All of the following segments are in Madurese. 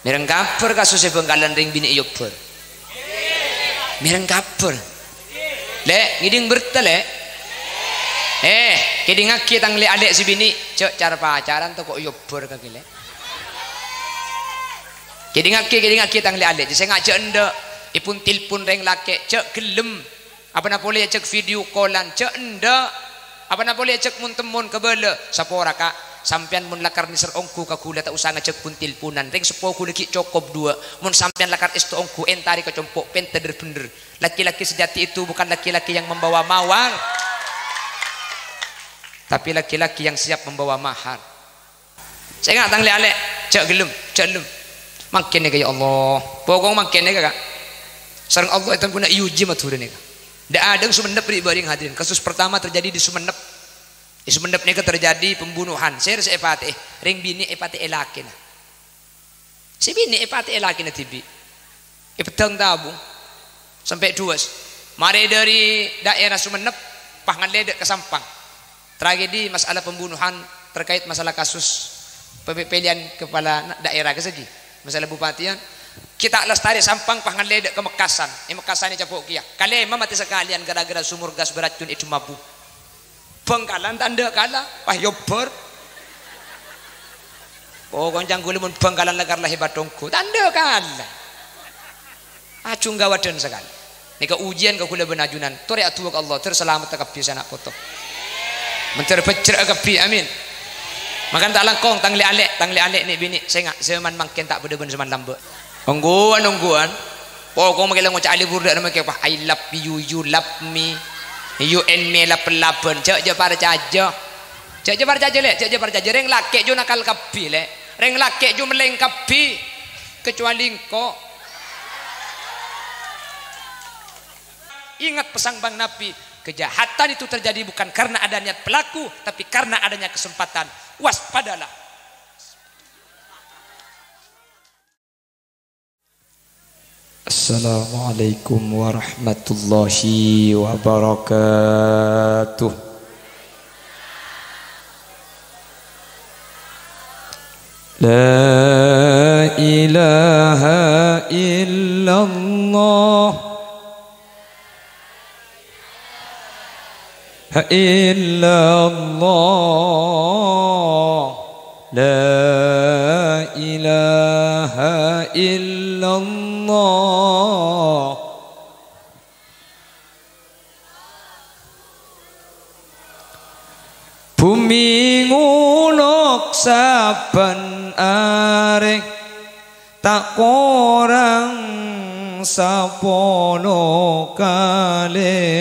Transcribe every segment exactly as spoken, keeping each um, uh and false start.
Mèreng kabhâr kasossa Bhângkalan rèng binè' èobbhâr. Mèreng kabhâr. Lè', ngèdhing bhertâ, Lè'. Eh, kèdhingngaghi tang lè'-alè' sè binè', jhâ' car-pacaran tako' èobbhâr kakè, Lè'. Kèdhingngaghi, kèdhingngaghi tang lè'-alè', sènga' jhâ' endâ', èpon-telpon rèng lakè', jhâ' ghellem. Apana polè ajhâk video call-an, jhâ' endâ'. Apana polè ajhâk mon-temmon kabâlâ, sapora, Ka'. Sampèyan mon lakar nèser ongghu ka ghulâ, ta' osa ngajhâk pon-telponan. Rèng seppo ghulâ ghi' cokop duwâ'. Mon sampèyan lakar èsto ongghu, èntarè ka compo', pènta dhâr-bhendhâr. Laki-laki sejati itu bukan laki-laki yang membawa mawar, tapi laki-laki yang siap membawa mahar. Sènga' tang lè'-alè', jhâ' ghellem, jhâ' ghellem. Mangkèn nèka, ya Allah. Pokok mangkèn nèka, Ka'. Sareng Allah èton puna èuji Madhurâ nèka. Dâ' adâ' Songennep ri' bâri' hadirin. Kasus pertama terjadi di Songennep. Di Songennep nèka terjadi pembunuhan. Sèra sè èpatè'è? Rèng binè' èpatè'è lakèna. Sè binè' èpatè'è lakèna dhibi'. Èpeddhâng tabu. Sampè' duwâs. Marè dhâri daerah Songennep, pas ngallè dâ' ka Sampang. Tragedi masalah pembunuhan terkait masalah kasus pemilihan kepala na-, daerah ka sèghi. Masalah bupatian. Ghi' ta' lastarè Sampang pas ngallè dâ' ka Mekkasân. È Mekkasân è cabok kèya. Kalèma matè sakalèyan gara-gara sumur gas beracun èdhem abu. Bhângkalan ta' endâ' kala, pas èobbhâr. Oh, konca ghulâ mon Bhângkalan lakar la hebat ongghu, ta' endâ' kala. Ajung ghâbâdhân sakalè. Nèka ujian ka ghulâ bân ajunan. Torè adu'a ka Allah, dhâr salamet kabbhi sè ana' poto. Mandhâr bhâjjhrâ kabbhi, amin. Mangkana ta' langkong, tang lè'-alè', tang lè'-alè' nè' binè', sènga', zaman mangkèn ta' padâ bân zaman lambâ'. Ongghuwân, ongghuwân. Pokok mangkèn la ngoca' alè burdâ mangkèn, "Wah, I love you, you love me. You and me lab-laban." Jhâ', jhâ' parcajâ. Jhâ', jhâ' parcajâ, Lè'. Jhâ', jhâ' parcajâ. Rèng lakè' jhâ' nakal kabbhi, Lè'. Rèng lakè' jhâ' mellèng kabbhi. Kecuali engko'. Ingat pesan Bang Nabi, kejahatan itu terjadi bukan karena ada niat pelaku, tapi karena adanya kesempatan. Waspadalah. Assalamualaikum warahmatullahi wabarakatuh. La ilaha illallah. Illallah. La ilaha illallah. Bhumè ngolok sabbhân arè, ta' korang sapolo kalè.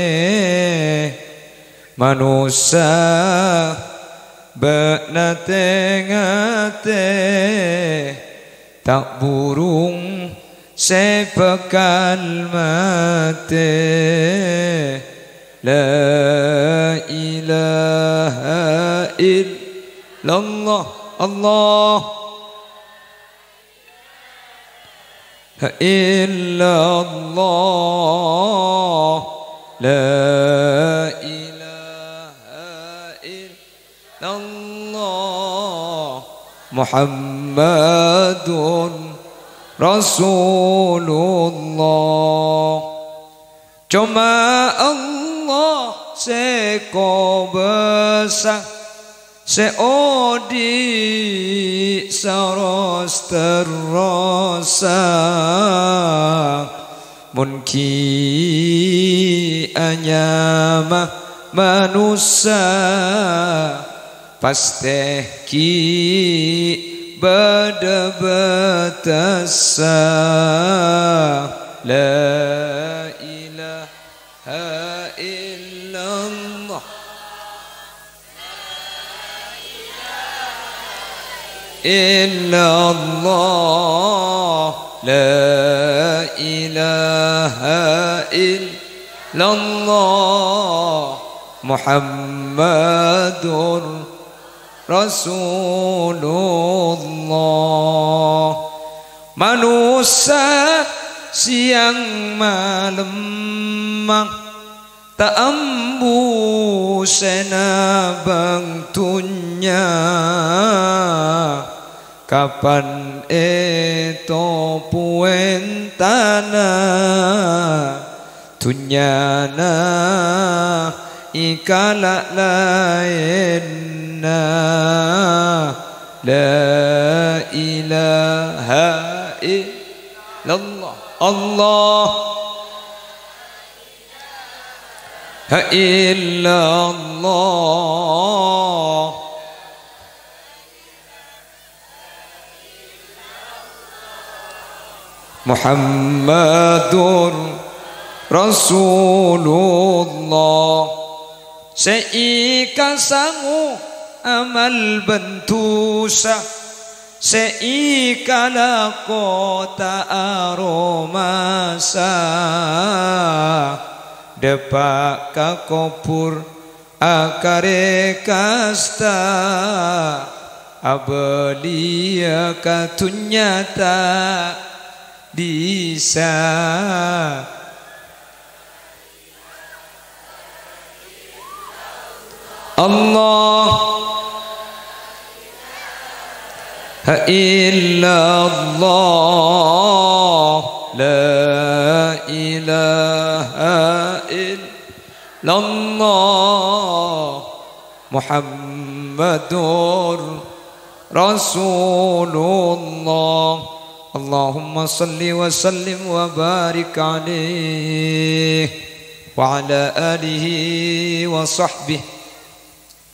Manossa, bâ'na tè-ngatè, ta' burung sè bhâkal matè. La ilaha illallah. Allah. Illallah. La ilaha illallah. Muhammadun Rasulullah. Coma Allah sè kobâsa, sè odi' saros-terrosa. Mon ghi' anyama manossa, pastè ghi' bâdâ bâtessa. La ilaha illallah. Illallah. La ilaha illallah. Muhammadur Rasulullah. Manossa sèyang malem ta' ambu sè nabâng dhunnya. Kapan ètobuwèn tana dhunnyana èkala' laènna. La ilaha illallah. Allah. Ha illallah. Muhammadur Rasulullah. Sè èkasango amal bân dhusa, sè èkalako ta' aromasa, dâpa' ka kobhur. Akare kasta abâliya ka dhunnya ta' bisa. Allah. Ha illallah, la ilaha illallah, Muhammadur Rasulullah. Allahumma salli wa sallim wa barik alaihi wa ala alihi wa sahbihi.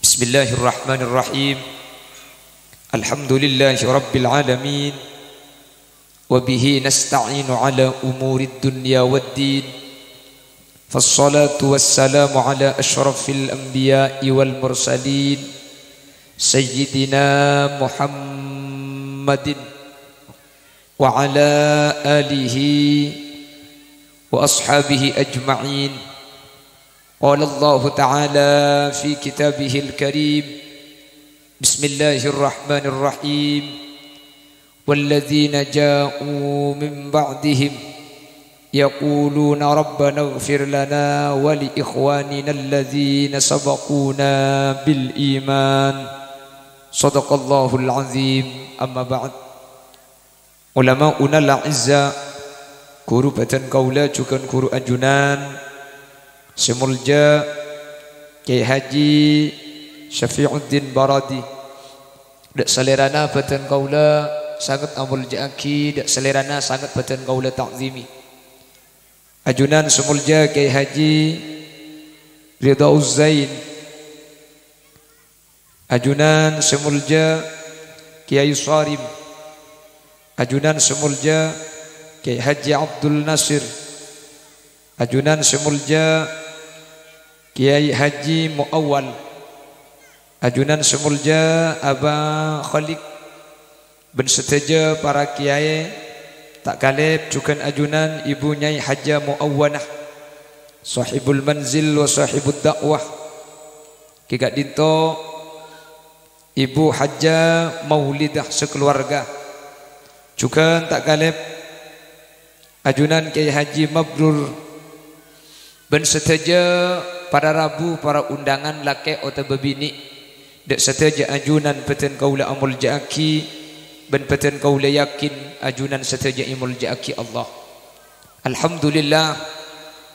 Bismillahirrahmanirrahim. Alhamdulillahi rabbil alamin. Wa bihi nasta'inu ala umurid dunya waddin. Fassalatu wassalamu ala asyrafil anbiya'i wal mursalin, Sayyidina Muhammadin wa ala alihi wa ashabihi ajma'in. Qala Allahu ta'ala fi kitabihil karim, Bismillahirrahmanirrahim. Walladzina ja'u min ba'dihim yaquluna rabbana ighfir lana wa li ikhwanina alladzina sabaquna bil iman. Shadaqallahul azim. Amma ba'd. Ulama'unal a'izza, ghuru bhâdhân kaulâ jhughân ghuru ajunan sè molja Kyai Haji Syafi'uddin Baradi. Dâ' salèrana bhâdhân kaulâ sanget amolja'aghi, dâ' salèrana sanget bhâdhân kaulâ ta'zimi. Ajunan sè molja Kyai Haji Ridha Uzzain. Ajunan sè molja Kyai Sharim. Ajunan sè molja Kyai Haji Abdul Nasir. Ajunan sè molja Kyai Haji Muawwal. Ajunan sè molja Aba Khaliq bân sadhâjâ para kyaè, ta' kalèp jhughân ajunan Ibu Nyai Hajjah Muawwanah, Shahibul Manzil wa Shahibud Da'wah. Ghi ka'dinto Ibu Hajjah Maulidah sakaluarga. Jhughân ta' kalèp ajunan Kyai Haji Mabrur bân sadhâjâ para rabu, para undangan lakè' otabâ binè'. Dâ' sadhâjâ ajunan bhâdhân kaulâ amolja'aghi, bân bhâdhân kaulâ yakin ajunan sadhâjâ èmolja'aghi Allah. Alhamdulillah,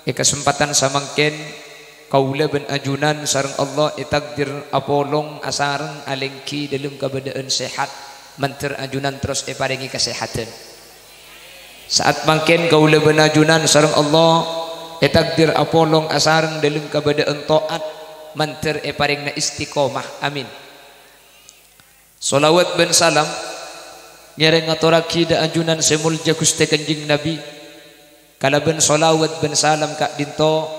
è kasempadhân samangkèn, kaulâ bân ajunan sareng Allah ètakdir apolong asareng alèngghi dâlem kabâdâ'ân sehat, mandhâr ajunan terros èparèngè kasehadhân. Sa'at mangkèn kaulâ bân ajunan sareng Allah ètakdir apolong asareng dâlem kabâdâ'ân to'at, mandhâr èparèngana istiqomah. Amin. Shalawat bân salam ngèrèng ngatorraghi dâ' ajunan sè molja Ghustè Kanjeng Nabi. Kalabân shalawat bân salam ka'dinto,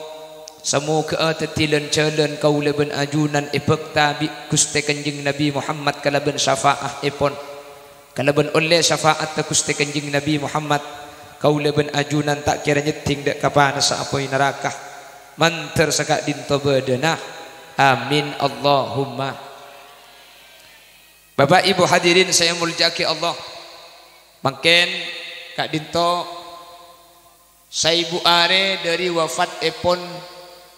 samoghâ'â dhâddhi lan-jhâlân kaulâ bân ajunan èbhâkta bi' Ghustè Kanjeng Nabi Muhammad kalabân syafa'attèpon. Kalabân ollè syafa'atta Ghustè Kanjeng Nabi Muhammad, kaulâ bân ajunan ta' kèra nyèddhing dâ' ka panassa apoy naraka, mandhâr saka'dinto bâdâna. Amin, Allahumma. Bapa', Ibu, hadirin sè èmolja'aghi Allah, mangkèn ka'dinto saèbu arè dâri wafatèpon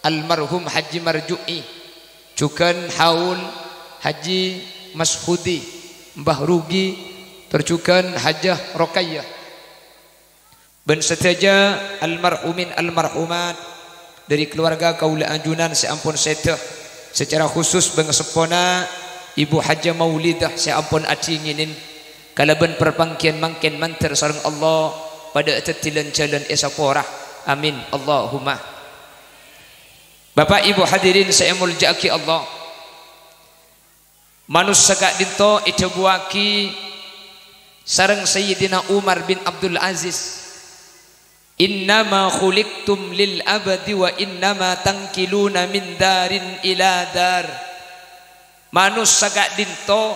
almarhum Haji Marju'i, jhughân haul Haji Mashudi, Mbah Rugi, Tor jhughân Hajjah Roqayyah. Bân sadhâjâ almarhumin almarhumat dhâri kaluwarga kaulâ ajunan sè ampon sèdhâ, sacara khusus bân seppona Ibu Hajjah Maulidah sè ampon adhinginin kalabân parpangghiyân mangkèn mandhâr sareng Allah padâ dhâddhi lan-jhâlân è sapora. Amin, Allahumma. Bapa', Ibu, hadirin sè èmoljâ'aghi Allah. Manossa ka'dinto èdhâbuwaghi sareng Sayyidina Umar bin Abdul Aziz, "Innama khuliqtum lil abadi wa innama tanqiluna min darin ila dar." Manossa ka'dinto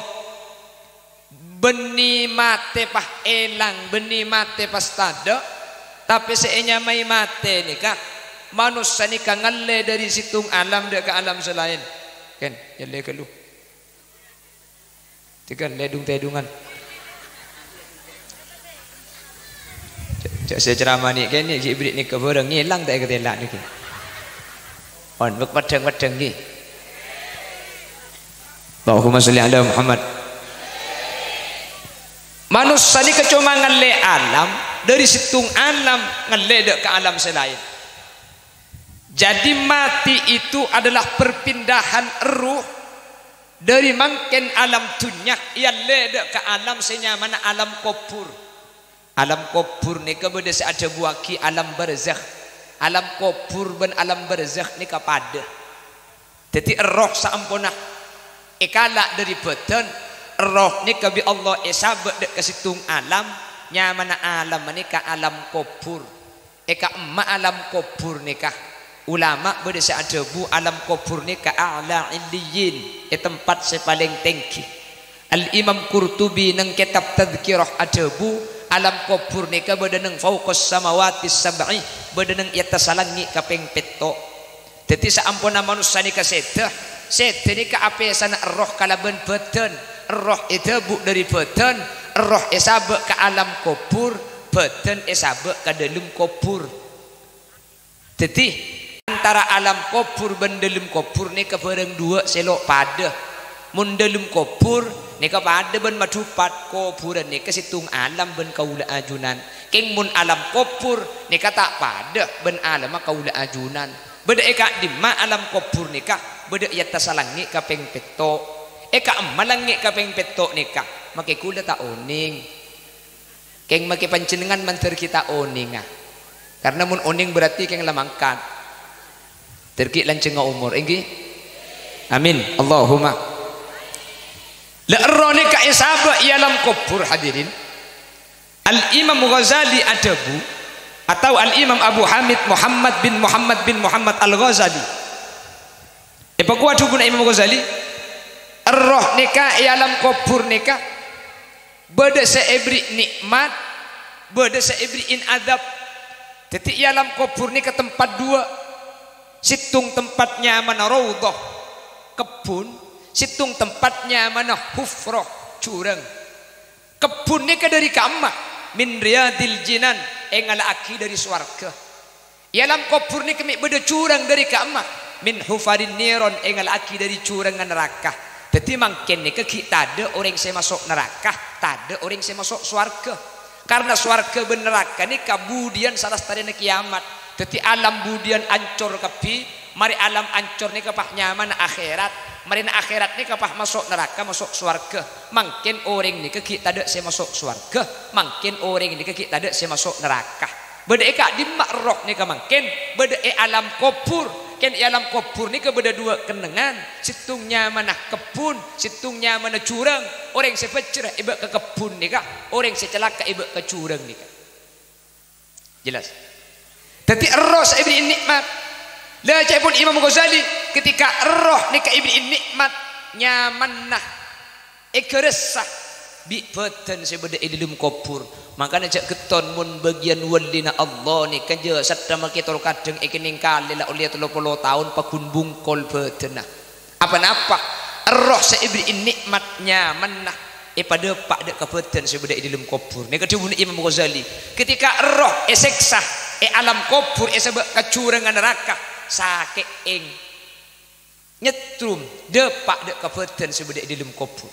bânnè matè pas èlang, bânnè matè pas tadâ', tapè sè ènyamaè matè nèka, manossa nèka ngallè dhâri sèttong alam dâ' ka alam sè laèn. Kèn, nyallè ghâllu. Tèghâl lèdung-tèdungan. Jhâ', jhâ' sè ceramah nè' kènè' ghi' bâri' nèka bhârâng ngèlang ta' èkatèla' nèka. On, bâk peddhâng-peddhâng ghi. Allahumma sholli ala Muhammad. Manossa nèka coma ngallè alam, dhâri sèttong alam ngallè dâ' ka alam sè laèn. Jadi, mati itu adalah perpindahan erruh dhâri mangkèn alam dhunnya èallè dâ' ka alam sè nyamana alam kobhur. Alam kobhur nèka bâdâ sè adhâbuwaghi alam barzakh. Alam kobhur bân alam barzakh nèka padâ. Dhâddhi, erroh saamponna èkala' dhâri bhâdhân, erroh nèka bi' Allah èsabâ' dâ' ka sèttong alam, nyamana alam panèka alam kobhur. È ka'emma alam kobhur nèka, ulama bâdâ sè adhâbu alam kobhur nèka a'la illiyyin, è tempat sè palèng tèngghi. Al-Imam Qurtubi neng kètab Tadzkirah adhâbu, alam kobhur nèka bâdâ neng fauqas samawatis sab'i, bâdâ neng è attassa langngè' kapèng pètto'. Dhâddhi, saamponna manossa nèka sèdhâ, sèdhâ nèka apèsana erroh kalabân bhâdhân, erroh èdhâbu dhâri bhâdhân, erroh èsabâ' ka alam kobhur, bhâdhân èsabâ' ka dhâlem kobhur. Dhâddhi, antara alam kobhur bân dhâlem kobhur nèka bhârâng duwâ' sè lo' padâ. Mon dhâlem kobhur nèka padâ bân madhupat, kobhurân nèka sèttong alam bân kaulâ ajunan. Kèng mon alam kobhur nèka ta' padâ bân alamma kaulâ ajunan. Bâdâ è ka'dimma alam kobhur nèka? Bâdâ è attassa langngè' kapèng pètto'. È ka'emma langngè' kapèng pètto' nèka, makè kaulâ ta' onèng. Kèng makè panjhennengngan mandhâr ghi' ta' onènga. Karna mon onèng berarti kèng la mangkat. Dhâr ghi' lanjhângnga omor, èngghi? Amin. Allahumma. La erroh nèka èsabâ' è alam kobhur, hadirin. Al-Imam Ghazali adhâbu, atau Al-Imam Abu Hamid Muhammad bin Muhammad bin Muhammad Al-Ghazali. Èpakowat dhâbuna Imam Ghazali, erroh nèka è alam kobhur nèka bâdâ sè èberri' nè'mat, bâdâ sè èberri'in adzâb. Dhâddhi, è alam kobhur nèka tempat duwâ'. Sèttong tempat nyamana raudhah, kebbhun, sèttong tempat nyamana hufrah, jhurâng. Kebbhun nèka dhâri ka'emma, min riyadil jinan, èngala'aghi dhâri sowarghâ. È alam kobhur nèka mè' bâdâ jhurâng dhâri ka'emma, min hufarin niron, èngala'aghi dhâri jhurângnga naraka. Dhâddhi, mangkèn nèka ghi' tadâ' orèng sè maso' naraka, tadâ' orèng sè maso' sowarghâ. Karna sowarghâ bân naraka nèka budiyân salastarèna kèyamat. Dhâddhi, alam budiyân ancor kabbhi, marè alam ancor nèka pas nyamana akhèrat. Marèna akhèrat nèka pas maso' naraka, maso' sowarghâ. Mangkèn orèng nèka ghi' tadâ' sè maso' sowarghâ, mangkèn orèng nèka ghi' tadâ' sè maso' naraka. Bâdâ è ka'dimma erroh nèka mangkèn? Bâdâ è alam kobhur. Kèng è alam kobhur nèka bâdâ duwâ' kennengngan, sèttong nyamana kebbhun, sèttong nyamana jhurâng. Orèng sè bhâjjhrâ èbâ' ka kebbhun nèka, orèng sè calaka èbâ' ka jhurâng nèka. Jelas? Dhâddhi, erroh sè èberri'in nè'mat. La, ca'èpon Imam Ghazali, ketika erroh nèka èberri'in nè'mat, nyamanna èghâressa bi' bhâdhân sè bâdâ è dhâlem kobhur. Mangkana jhâ' ghetton mon bâgiyân wâlina Allah nèka jhâ' saddhâ makè tor kadhâng èkennèng kalè la ollè tello polo taon paghun bungkol bhâdhânna. Apa-napa? Erroh sè èberri'in nè'mat nyamanna èpadâpa' dâ' ka bhâdhân sè bâdâ è dhâlem kobhur. Nèka dhâbuna Imam Ghazali, ketika erroh èsèksa è alam kobhur èsabâ' ka jhurângnga naraka, sakè'èng nyèttrum dâpa' dâ' ka bhâdhân sè bâdâ è dhâlem kobhur.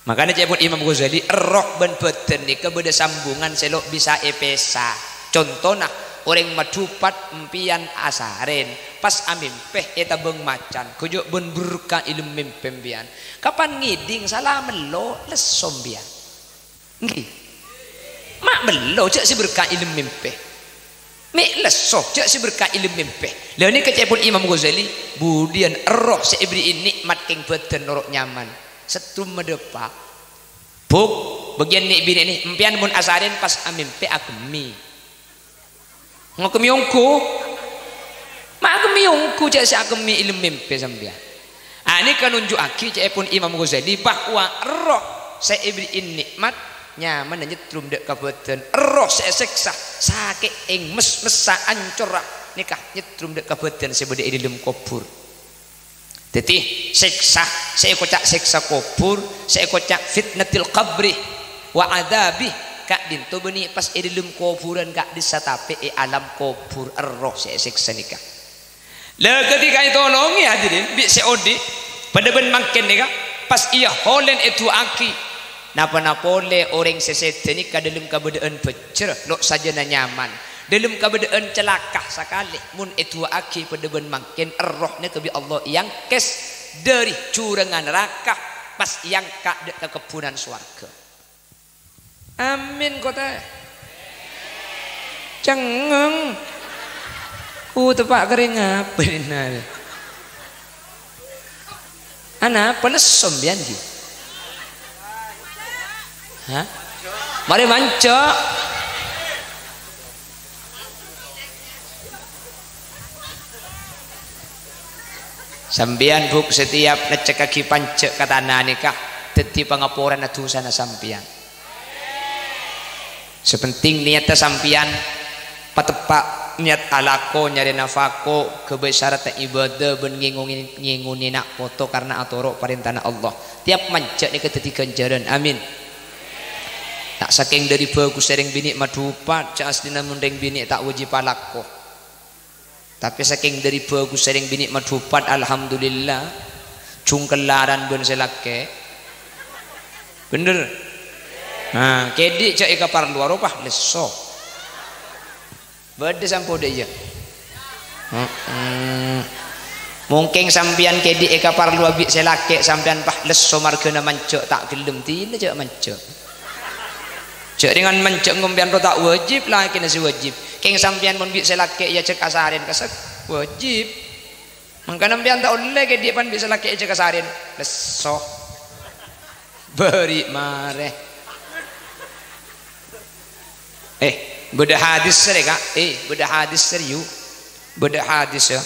Makana ca'èpon Imam Ghazali, erroh bân bhâdhân nèka bâdâ sambungan sè lo' bisa èpèsa. Contona, orèng madhupat empèyan asarèn, pas amèmpè ètabâng macan, ghâjâ' bân berkah è lem mèmpè empèyan. Kapan ngèdhing sala mello, lesso empèyan. Ènggi. Ma' mello, jhâ' sè berkah è lem mèmpè. Mè' lesso, jhâ' sè berkah è lem mèmpè. Lha nèka ca'èpon Imam Ghazali, budiyân erroh sè èberri'i nè'mat kèng bhâdhân noro' nyaman. Setrum madâpa'. Bu', bâgiyân nè'-binè' nè, empèyan mon asarèn pas amèmpè akemmè. Ngakemmè ongghu? Ma' akemmè ongghu, jhâ' sè akemmè è lem mèmpè sampèyan. A, nèka nunju'aghi ca'èpon Imam Ghazali bahwa erroh sè èberri'i nè'mat nyamana nyetrum dâ' ka bhâdhân, erroh sè èsèksa, sakè'èng mes-messa ancorra nèka nyetrum dâ' ka bhâdhân sè bâdâ è dâlem kobhur. Dhâddhi, sèksa, sè èkoca' sèksa kobhur, sè èkoca' fitnatil qabri wa adzabi, ka'dinto bânnè pas è dâlem kobhurân ka'dissa tapè è alam kobhur erroh sè èsèksa nèka. La ketika ètolongè, hadirin, bi' sè odi', padâ bân mangkèn nèka, pas iyâ holèn èdu'aaghi. Napa-napa polè orèng sè sèdhâ nèka dâlem kabâdâ'ân bhâjjhrâ, lo' sajâna nyaman. Dâlem kabâdâ'ân calaka sakalè, mon èdu'aaghi padâ bân mangkèn, erroh nèka bi' Allah èangkès dâri jhurangnga naraka, pas èangka' dâ' ka kebbhunan sowarghâ. Amin, kotè. Cengngeng. Ku teppa' karè ngapa nèna? Ana, palesso sampèyan, ghi? Hah? Marè manca'. Sampèyan, Bu', setiap ngeccekkaghi panca' ka tana nèka dhâddhi pangaporana dhusana sampèyan. Sè penting niyatta sampèyan pateppa', niyat alako nyarè nafako, ghâbây saratta ibâdâ bân ngèngongè-, ngèngonè na' poto karna atoro' parèntana Allah. Tiyap manca' nèka dhâddhi ghânjhârân. Amin. Ta' sakèng dâri bhâghussâ rèng binè' madhupat, jhâ' asllina mon rèng binè' ta' wâjib alako. Tapè sakèng dâri bhâghussâ rèng binè' madhupat, alhamdulillah, jhungkellaran bân sè lakè'. Bhender? Nah, kèdhi' jhâ' èkaparlowa ropa lesso. Bâdâ sampo dâ' iyâ. Heeh. Mongkèng sampèyan kèdhi' èkaparlowa bi' sè lakè', sampèyan pas lesso marghâna manca' ta' ghellem, dina jhâ' manca'. Jhâ' rèngan manca' ngompèyan ro ta' wâjib, lakèna sè wâjib. Kèng sampèyan mon bi' sè lakè' èajhâk asarèn kasek, wâjib. Mangkana sampèyan ta' ollè kèdhi' pan bi' sè lakè' èajhâk asarèn. Lesso. Bâri' marè. Eh, bâdâ hadis sèrè, Ka'. Eh, bâdâ hadis sèrè, yu. Bâdâ hadis, ya.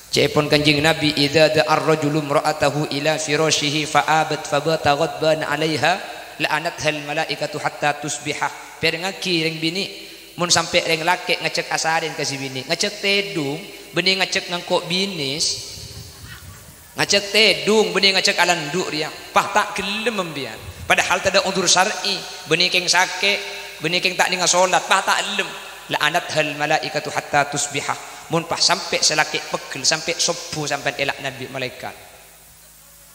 Ca'èpon Kanjeng Nabi, "Idza da'ar rajulu imra'atahu ila firashihi fa abat fa bata ghadban 'alaiha, la'anathal malaikatu hatta tusbiha." Pèrengngaghi rèng binè', mon sampè' rèng lakè' ngajhâk asarèn ka sè binè', ngajhâk tèdung, bânnè ngajhâk ngangko' binis, ngajhâk tèdung, bânnè ngajhâk alandu' rèya, pas ta' ghellem empèyan. Padahal tadâ' udzur syar'i, bânnè kèng sakè', bânnè kèng ta' nènga solat, pas ta' ellem. "La'anathal malaikatu hatta tusbiha." Mon pas sampè' sè lakè' pegghel, sampè' sobbhu sampèyan èla'nat bi' malaèkat.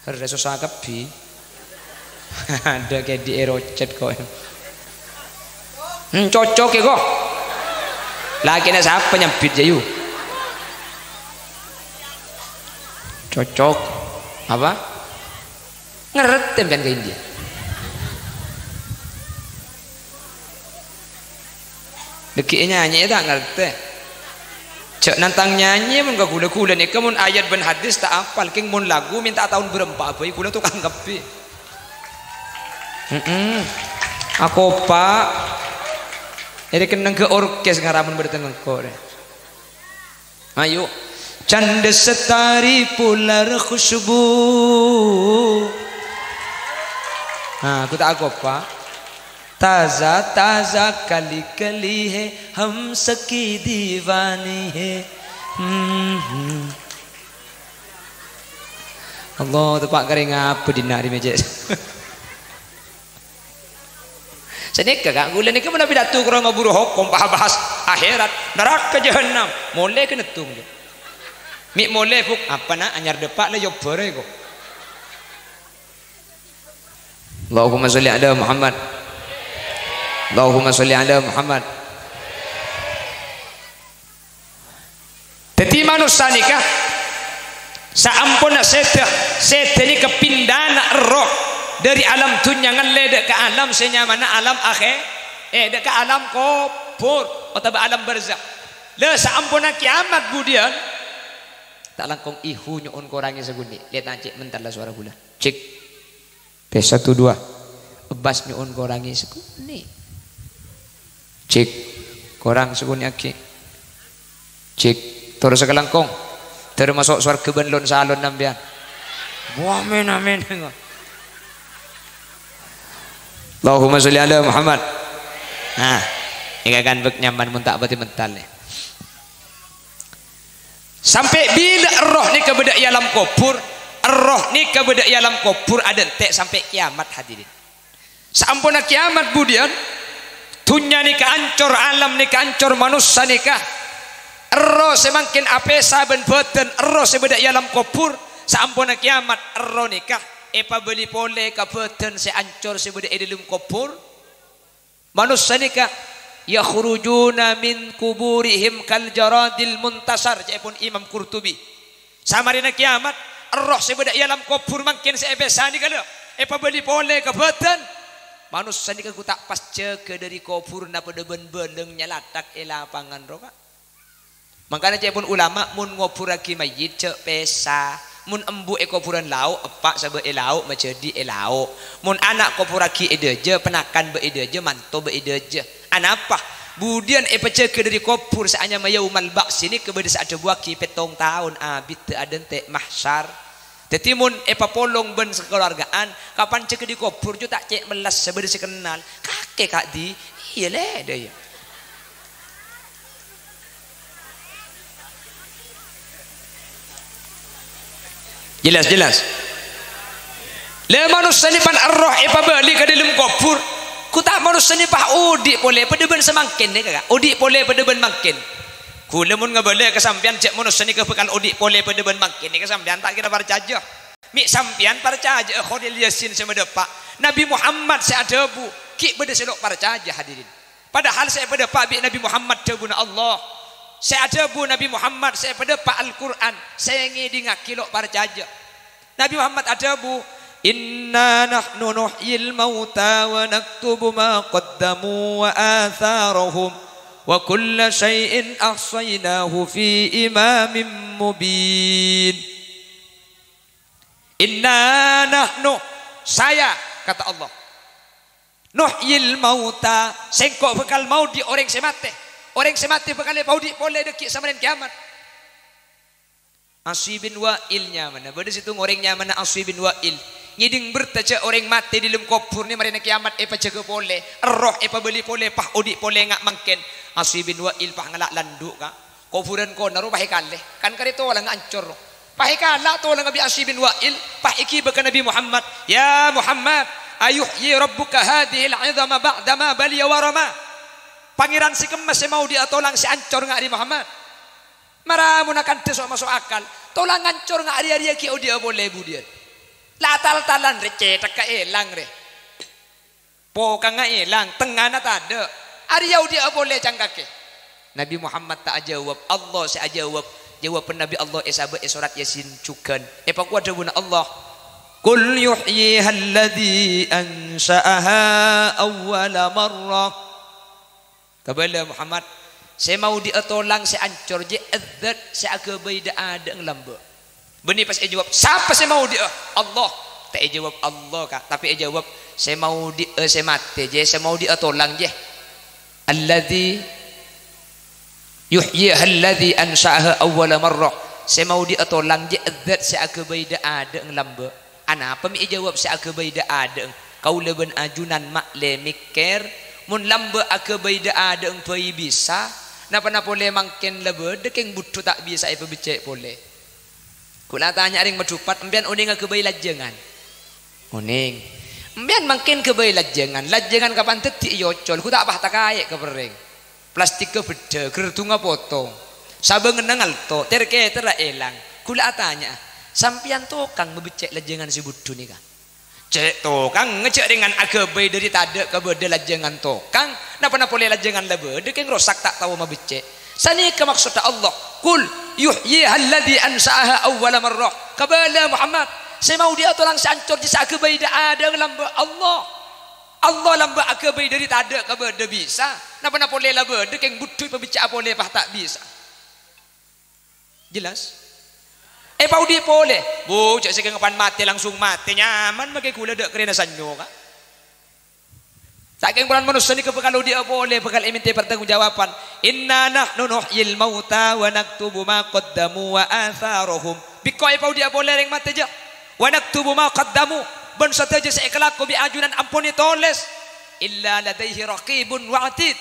Herre sossa kabbhi. Adâ' kèdhi' èrocet ko'. Hmm, cocok è ko'. Lakèna sapa nyambit, jâ, yu? Cocok. Apa? Ngartè sampèyan ka India? Dhâggi'è nyanyè ta' ngartè. Jhâ' nantang nyanyè mon ka ghulâ-ghulâ nèka mon ayat bân hadis ta' apal, kèng mon lagu mènta taon bârâmpa bhâi ghulâ tokang kabbhi. Heeh. Akopa'. Èrè kennengnga orkes ngara mon bâdâ tengngko' rè. Ayo. Candhâ setari polar khusybu. Nah, aku ta' akopa'. Taza, taza, kali, kali, he, hum saki diwani, he. Hmm, hmm. Allah, teppa' karè ngapa dinna' rè mèjè'. Sanèka, Ka', ghulâ nèka manabi dâtu karo ngaburu hokom, bahas-bahas akhèrat, naraka jahannam. Molè kennèng tong, jâ. Mè' molè, Bu', apa, na', anyar dâpa' la yobârâ, ko'. Allahumma sholli ala Muhammad. Allahumma sholli ala Muhammad. Dhâddhi manossa nèka saamponna sèdhâ, sèdhâ nèka pindhâna erroh dhâri alam dhunnya ngallè dhâ' ka alam sè nyamana alam akhè-, eh, dhâ' ka alam kobhur otabâ alam barzakh. La, saamponna kiyamat budiyân, ta' langkong ihu nyo'on korangè sakonè'. Lè' ta' cè' mental la sowara bulâ. Cek. Tes satu dua. Ebbas nyo'on korangè sakonè'. Cek. Korang sakonè' aghi'. Cek. Terros kalangkong. Dhâri maso' sowarghâ bân lon-salon sampèyan. Wah, amin, amin. Allahumma sholli ala Muhammad. Nah, èngghâ kan bâk nyaman mon ta' patè mental, ya. Sampè' bilâ erroh nèka bâdâ è alam kobhur? Erroh nèka bâdâ è alam kobhur adhânte' sampè' kiyamat, hadirin. Saamponna kiyamat budiyân, dhunnya nèka ancor, alam nèka ancor, manossa nèka. Erroh sè mangkèn apèsa bân bhâdhân erroh sè bâdâ è alam kobhur, saamponna kiyamat erroh nèka èpabâli polè ka bhâdhân sè ancor sè bâdâ è dhâlem kobhur. Manossa nèka yakhrujuna min quburihim kal jaradil muntashar, ca'èpon Imam Qurtubi. Samarèna kiyamat, erroh sè bâdâ è alam kobhur mangkèn sè èpèsa nèka lho, èpabâli polè ka bhâdhân. Manossa nèka ghu ta' pas jâgâ dhâri kobhurna padâ bân bâlâng nyalathak è lapangan rowa. Mangkana ca'èpon ulama, mon ngobhurraghi mayyit jhâ' pèsa. Mon embu' è kobhurân lao', eppa' sabâ' è lao', majhâdi è lao'. Mon ana' kobhurraghi è dâjâ, panakan bâ' è dâjâ, manto bâ' è dâjâ. Anapa? Budiyân èpajâgâ dhâri kobhur sè anyama Yaumal Ba'si nèka bâdâ sè adhâbuwaghi pèttong taon abiddhâ adhânte' mahsyar. Dhâddhi mon èpapolong bân sakalowarga'an, kapan jâgâ dhâri kobhur jhâ' ta' cè' mellas sè bâdâ sè kennal. Kakè, Ka'di? Iyâ, lè', dâ' iyâ. Jelas, jelas. La, manossa nèka pan erroh èpabâli ka dhâlem kobhur. Ghu ta' manossa nèka pas odi' polè padâ bân samangkèn nèka, Ka'. Odi' polè padâ bân mangkèn. Ghulâ mon ngabâlâ ka sampèyan jhâ' manossa nèka bhâkal odi' polè padâ bân mangkèn nèka sampèyan ta' kèra parcajâ. Mè' sampèyan parcajâ'â Kholil Yasin sè madâpa'. Nabi Muhammad sè adhâbu, ghi' bâdâ sè lo' parcajâ, hadirin. Padahal sè èpadâpa' bi' Nabi Muhammad dhâbuna Allah. Sè adhâbu Nabi Muhammad sè èpadâpa' Al-Qur'an, sè ngèdingngaghi lo' parcajâ. Nabi Muhammad adhâbu, "Inna nahnu nuhyil mauta wa naktubu ma qaddamu wa atharahum, wa kulla syai'in ahsaynahu fi imamin mubin." "Inna nahnu," saya, kata Allah. "Nuhyil mauta," sèngko' bhâkal maodi' orèng sè matè. Orèng sè matè bhâkal èpaodi' polè dhâggi' samarèn kiyamat. Aswi bin Wa'il nyamana. Bâdâ sèttong orèng nyamana Aswi bin Wa'il. Ngèding bhertâ jhâ' orèng matè dhâlem kobhur nè marèna kiyamat èpajâgâ polè. Erroh èpabâli polè, pas odi' polè nga' mangkèn. Aswi bin Wa'il pas ngala' landhu', Ka'. Kobhurân konaro pas èkalè. Kan karè tolangnga ancor. Pas èkala' tolangnga bi' Aswi bin Wa'il, pas èghibâ ka Nabi Muhammad, "Ya Muhammad, ayuhyi rabbuka hadzihil 'idhama ba'dama baliya wa rama?" Pangèran sè kemma sè maodi'â tolang sè ancor nga' arè Muhammad? Mara mon akantha so'-maso' akal, tolang ancor nga' arè-arèya ghi' odi'â polè budiyân? La tal-talan rè cèthagghâ èlang rè. Pokangnga èlang, tengngana tadâ'. Arèya odi'â polè cangkakè. Nabi Muhammad ta' ajâwâb, Allah sè ajâwâb. Jâwâbhânna bi' Allah èsabâ' è sorat Yasin jhughân. Èpakowa dhâbuna Allah, "Qul yuhyihalladzi ansha'aha awwala marrah." Kabâlâ Muhammad, sè maodi'â tolang sè ancor jiyâ Dzat sè aghâbây dhâ'-adhâ'eng lambâ'. Bânnè pas èjâwâb, "Sapa sè maodi'â?" "Allah." Ta' èjâwâb Allah, Ka', tapè èjâwâb, "Sè maodi'â sè matè jiyâ, sè maodi'â tolang jiyâ." "Alladzi yuhyihalladzi ansha'aha awwala marrah." Sè maodi'â tolang jiyâ Dzat sè aghâbây dhâ'-adhâ'eng lambâ'. Anapa mè' èjâwâb sè aghâbây dhâ'-adhâ'eng? Kaulâ bân ajunan ma'lè mèkkèr, mon lambâ' aghâbây dhâ'-adhâ'eng bhâi bisa, napa-napa polè mangkèn la bâdâ kèng budhu ta' bisa èpabeccè' polè. Ghulâ atanya rèng Madhupat, "Empèyan onèng aghâbây lajângan?" "Onèng." "Empèyan mangkèn ghâbây lajângan. Lajângan kapan dhâddhi èocol, ghu ta' pas takaè' ka perrèng. Plastikka bheddhâ, gerdungnga potong. Sabângenna ngalto, ter-kèterra èlang. Ghulâ atanya'a, sampèyan tokang mabeccè' lajângan sè budhu nèka?" Cè' tokang ngajhâk rèngan aghâbây dhâri tadâ' ka bâdâ lajângan tokang, napa-napa polè lajângan la bâdâ kèng rosak ta' tao mabeccè'. Sanèka maksodda Allah, "Qul yuhyiha alladzi ansha'aha awwala marrah." Kabâlâ Muhammad, sè maodi'â tolang sè ancor jiyâ sè aghâbây dâ'-adâ'ân lambâ' Allah. Allah lambâ' aghâbây dhâri tadâ' ka bâdâ bisa, napa-napa polè la bâdâ kèng bhuddhu èpabecca'a polè pas ta' bisa. Jelas? Èpaodi' polè. Bu, jhâ' sakèng pan matè langsung matè, nyaman makè ghulâ dâ' karèna sanyo, ka'. Sakèng polana manossa nèka bhâkal odi'â polè, bhâkal èmèntè partanggungjawaban. "Inna nahnu nuhyil mauta wa naktubu ma qaddamu wa atharahum." Bi' engko' èpaodi'â polè rèng matè, jhâ'. "Wa naktubu ma qaddamu," bân sadhâjâ sè èkalako bi' ajunan ampon ètolès. "Illa ladaihi raqibun wa atid."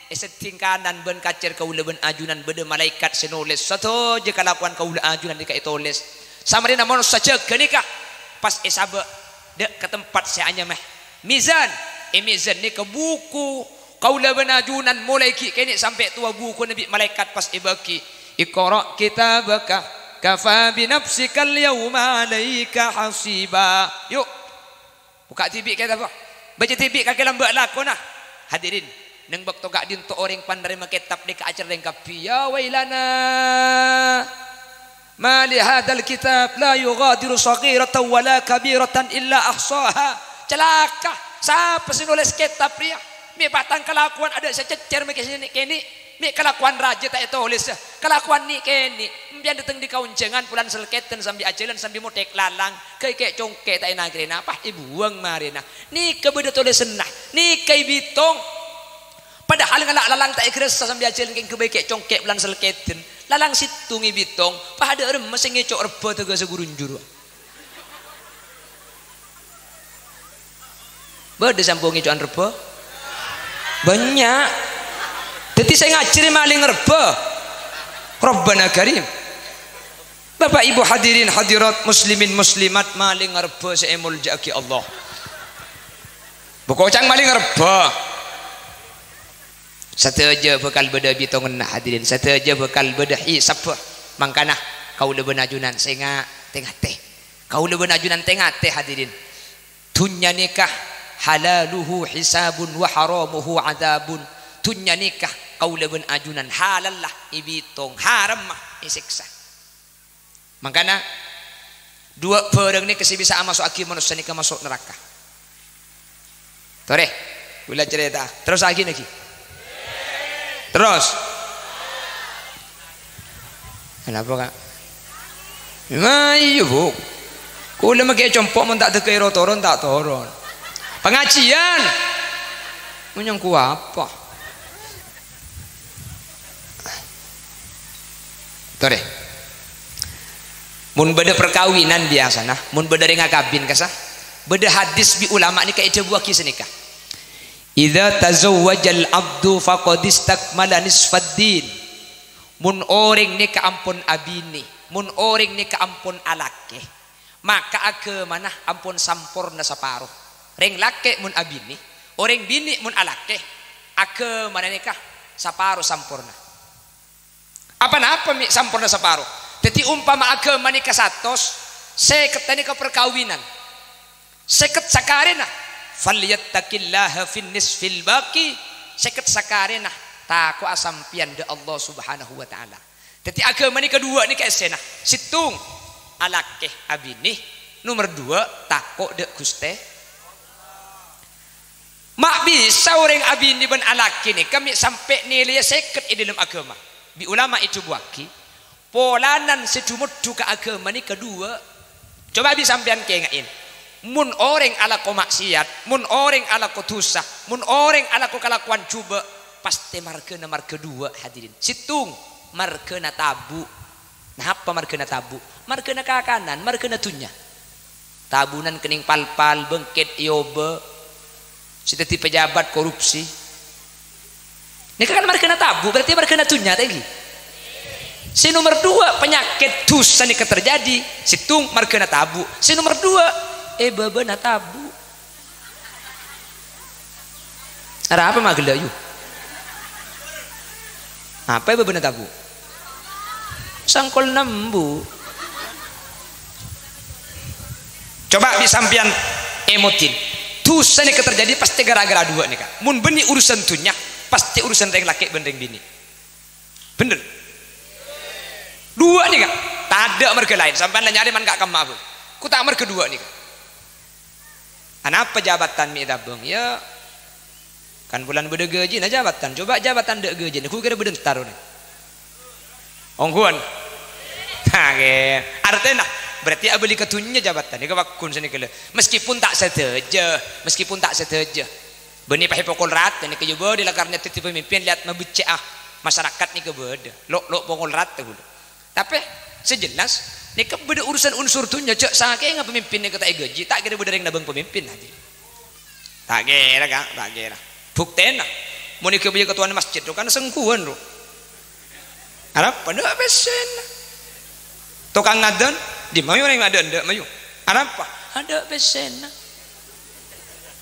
È seddhing kanan bân kacèr kaulâ bân ajunan bâdâ malaèkat sè nolès sadhâjâ kalakowan kaulâ ajunan nèka ètolès. Samarèna manossa jâgâ nèka pas èsabâ' dâ' ka tempat sè anyama mizan. È mizan nèka buku kaulâ bân ajunan molaè ghi' kènè' sampè' towa bukuna bi' malaèkat pas èbâghi. "Iqra' kitabaka kafa bi nafsikal yauma 'alaika hasiba." Yu', bukka' dhibi' kètabbhâ. Bâca dhibi' kakè lambâ' lakona. Hadirin, neng bâkto ka'dinto orèng panarèma kètab nèka acerrèng kabbhi, "Ya wailana, ma li hadzal kitab la yughadiru shaghiratan wa la kabiratan illa ahshaha." Calaka, sapa sè nolès kètab rèya? Mè' patang kalakowan adâ' sè cèccèr makè sè nè'-kènè'. Mè' kalakowan rajâ ta' ètolès, kalakowan nè'-kènè'. Empèyan dâteng dâri kaonjhângan polana sèlkèdhân sambi ajhâlân sambi mothèk lalang, ghâbây kè'-congkè' ta' èna-karèna, pas èbuwâng marèna. Nèka bâdâ tolèsanna, nèka èbitong. Padahal ngala' lalang ta' èghârassa sambi ajhâlân kèng ghâbây kè'-congkè' polana sèlkèdhân. Lalang sèttong èbitong, pas adâ' remma sè ngèco' rebbhâ tèghâ saghurunjhur. Bâdâ sampon ngèco'an rebbhâ? Bânnya'. Dhâddhi sè ngajhâri malèng rebbhâ. Rabbana Karim. Bapak Ibu hadirin hadirat muslimin muslimat, malèng rebbhâ sè èmoljâ'aghi Allah. Bukocang malèng rebbhâ. Sadhâjâ bhâkal bâdâ bitonganna, hadirin. Sadhâjâ bhâkal bâdâ hisabbhâ. Mangkana, kaulâ bân ajunan sènga', tè-ngatè. Kaulâ bân ajunan tè-ngatè, hadirin. Dhunnya nèka halaluhu hisabun wa haramuhu adzabun. Dhunnya nèka kaulâ bân ajunan halalla èbitong, haramma èsèksa. Mangkana, duwâ' bhârâng nèka sè bisa amaso'aghi manossa nèka maso' naraka. Torè, kaulâ carèta. Terros aghi naghi. Terros. Kenapa, Kak? Ma, iyâ, Bu. Kaulâ makè compo' mon ta' dâggâ' èro-toron, ta' toron. Pangajiân. Monyong ku apa? Torè. Mon bâdâ parkabinan biyasana, mon bâdâ rèng akabin kassa, bâdâ hadis bi' ulama nèka èdhâbuwâghi sanèka. "Idza tazawwajal abdu faqad istakmala nisfad din." Mon orèng nèka ampon abinè, mon orèng nèka ampon alakè, maka aghâmana ampon samporna saparo. Rèng lakè' mon abinè, orèng binè' mon alakè, aghâmana nèka saparo samporna. Apa-napa mè' samporna saparo. Dhâddhi, umpama aghâma nèka satos, sèketta nèka parkabinan. Sèket sakarèna, "Falyattaqillaha fin nisfil baqi." Sèket sakarèna, tako'a sampèyan dâ' Allah Subhanahu wa Ta'ala. Dhâddhi, aghâma nèka duwâ' nèka èssèna. Sèttong, alakè abinè. Nomer duwâ', tako' dâ' Ghustè. Ma' bisa orèng abinè bân alakè nèka mè' sampè' nèlèya sèket è dhâlem aghâma. Bi' ulama èdhâbuwâghi, polana sè dhumodhu ka aghâma nèka duwâ'. Coba bi' sampèyan kènga'è. Mon orèng alako ma'siyat, mon orèng alako dhusa, mon orèng alako kalakowan jhubâ', pastè marghâna marghâ duwâ', hadirin. Sèttong, marghâna tabu'. Napa marghâna tabu'? Marghâna kakanan, marghâna dhunnya. Tabunan kennèng pal-pal, bengket, èobâ. Sè dhâddhi pejabat korupsi. Nèka kan marghâna tabu', berarti marghâna dhunnya, ta' ènggi? Sè nomer duwâ', penyakit dhusa nèka terjadi, sèttong marghâna tabu'. Sè nomer duwâ', è bâbâna tabu'. Arapa ma' ghellâ', yu? Apa è bâbâna tabu'? Sangkol nembu. Coba bi' sampèyan Èmodin. Dhusa nèka terjadi pastè ghârâ-ghârâ duwâ' nèka. Mon bânnè urusan dhunnya, pastè urusan rèng lakè' bân rèng binè'. Bhender? Duwâ' nèka. Tadâ' marghâ laèn. Sampèyan la nyarè man ka' kamma abâ. Ko ta' marghâ duwâ' nèka. Anapa jabatan mè' ètabâng? Iyâ, kan bulân bâdâ ghâjina jabatan. Coba jabatan dâ' ghâjina, ghu kèra bâdâ entar orèng. Ongghuwân. Nah, ghi. Artèna, berarti abâli ka dhunnya jabatan. Nèka pagghun sanèka la. Meskipun ta' sadhâjâ, meskipun ta' sadhâjâ. Bânnè pahè pokol rata nèka jâ bâdâ la karna dhâddhi pamimpin lèat mabeccè'a masyarakat nèka bâdâ. Lo'-lo' pokol rata ghulâ. Tapè sè jelas nèka bâdâ urusan unsur dhunnya, jhâ' sakènga pamimpin nèka ta' èghâji, ta' kèra bâdâ rèng nabâng pamimpin, hadirin. Ta' kèra, Ka', ta' kèra. Buktèna, mon èghâbây ketuana masjid, ro, kan sèngguwân, ro. Arapa? Adâ' pèssèna. Tokang ngadzân, dimma mayu orèng adâ', adâ' mayu. Arapa? Adâ' pèssèna.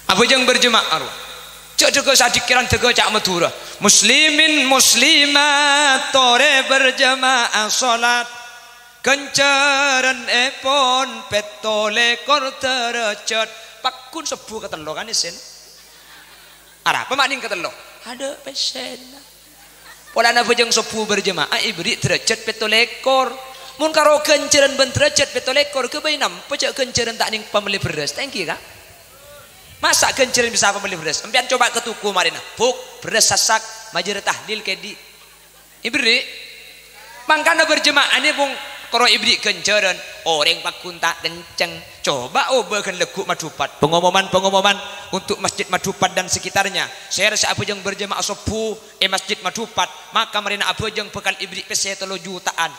Abhâjâng berjemaah, ro. Jhâ' dhâgâ sadhikkiran dhâgâ ca' Madhurâ. Muslimin muslimat, torè berjemaah sholat. Ghânjhârân èpon pètto lèkor dârâjhât. Pagghun sobbhu katello kan, èssèna. Arapa ma' nèng katello? Adâ' pèssèna. Polana abhâjâng sobbhu berjemaah èberri' dârâjhât pètto lèkor. Mon karo ghânjhârân bân dârâjhât pètto lèkor, ghâbây nampa jhâ' ghânjhârân ta' nèng pamellè bherrâs. Ta' ènggi, Ka'? Masa' ghânjhârân bisa pamellè bherrâs? Sampèyan coba ka toko marèna, "Buk, bherrâs sasak, majârâ tahlil kèdhi'." Èberri'. Mangkana berjemaah nè, Pong, karo èberri' ghânjhârân. Orèng pagghun ta' kencèng. Coba obâ ghân lagghu' Madhupat. Pengumuman-pengumuman untuk Masjid Madhupat dan sekitarnya. Sèra sè abhâjâng berjemaah sobbhu è Masjid Madhupat, maka marèna abhâjâng bhâkal èberri' pèssè tello juta'an.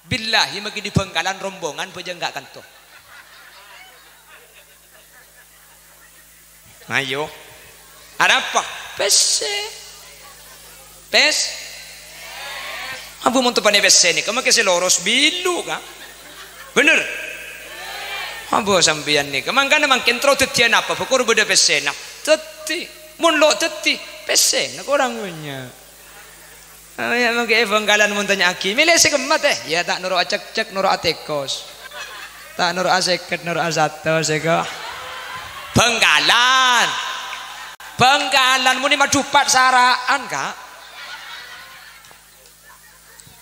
Billahi, maghi dhi Bhângkalan rombongan bhâjâng ka' kanto. Ayo. Arapa? Pèssè. Pès. Abu, mon teppa'na pèssè nèka makè sè loros bilu, Ka'. Bhender? Abu, sampèyan nèka. Mangkana mangkèn terro dhâddhiyâ napa? Bâ kor bâdâ pèssèna. Dhâddhi. Mon lo' dhâddhi, pèssèna korang bânnya'. Oh, iyâ, mangkè è Bhângkalan mon tanya'aghi, "Mèlè sè kemma, tè?" "Iyâ, ta' noro' acekcek, noro' atèkos. Ta' noro' asèket, noro' asatos, èko." Bhângkalan. Bhângkalan, mon è Madhupat sara'an, Ka'.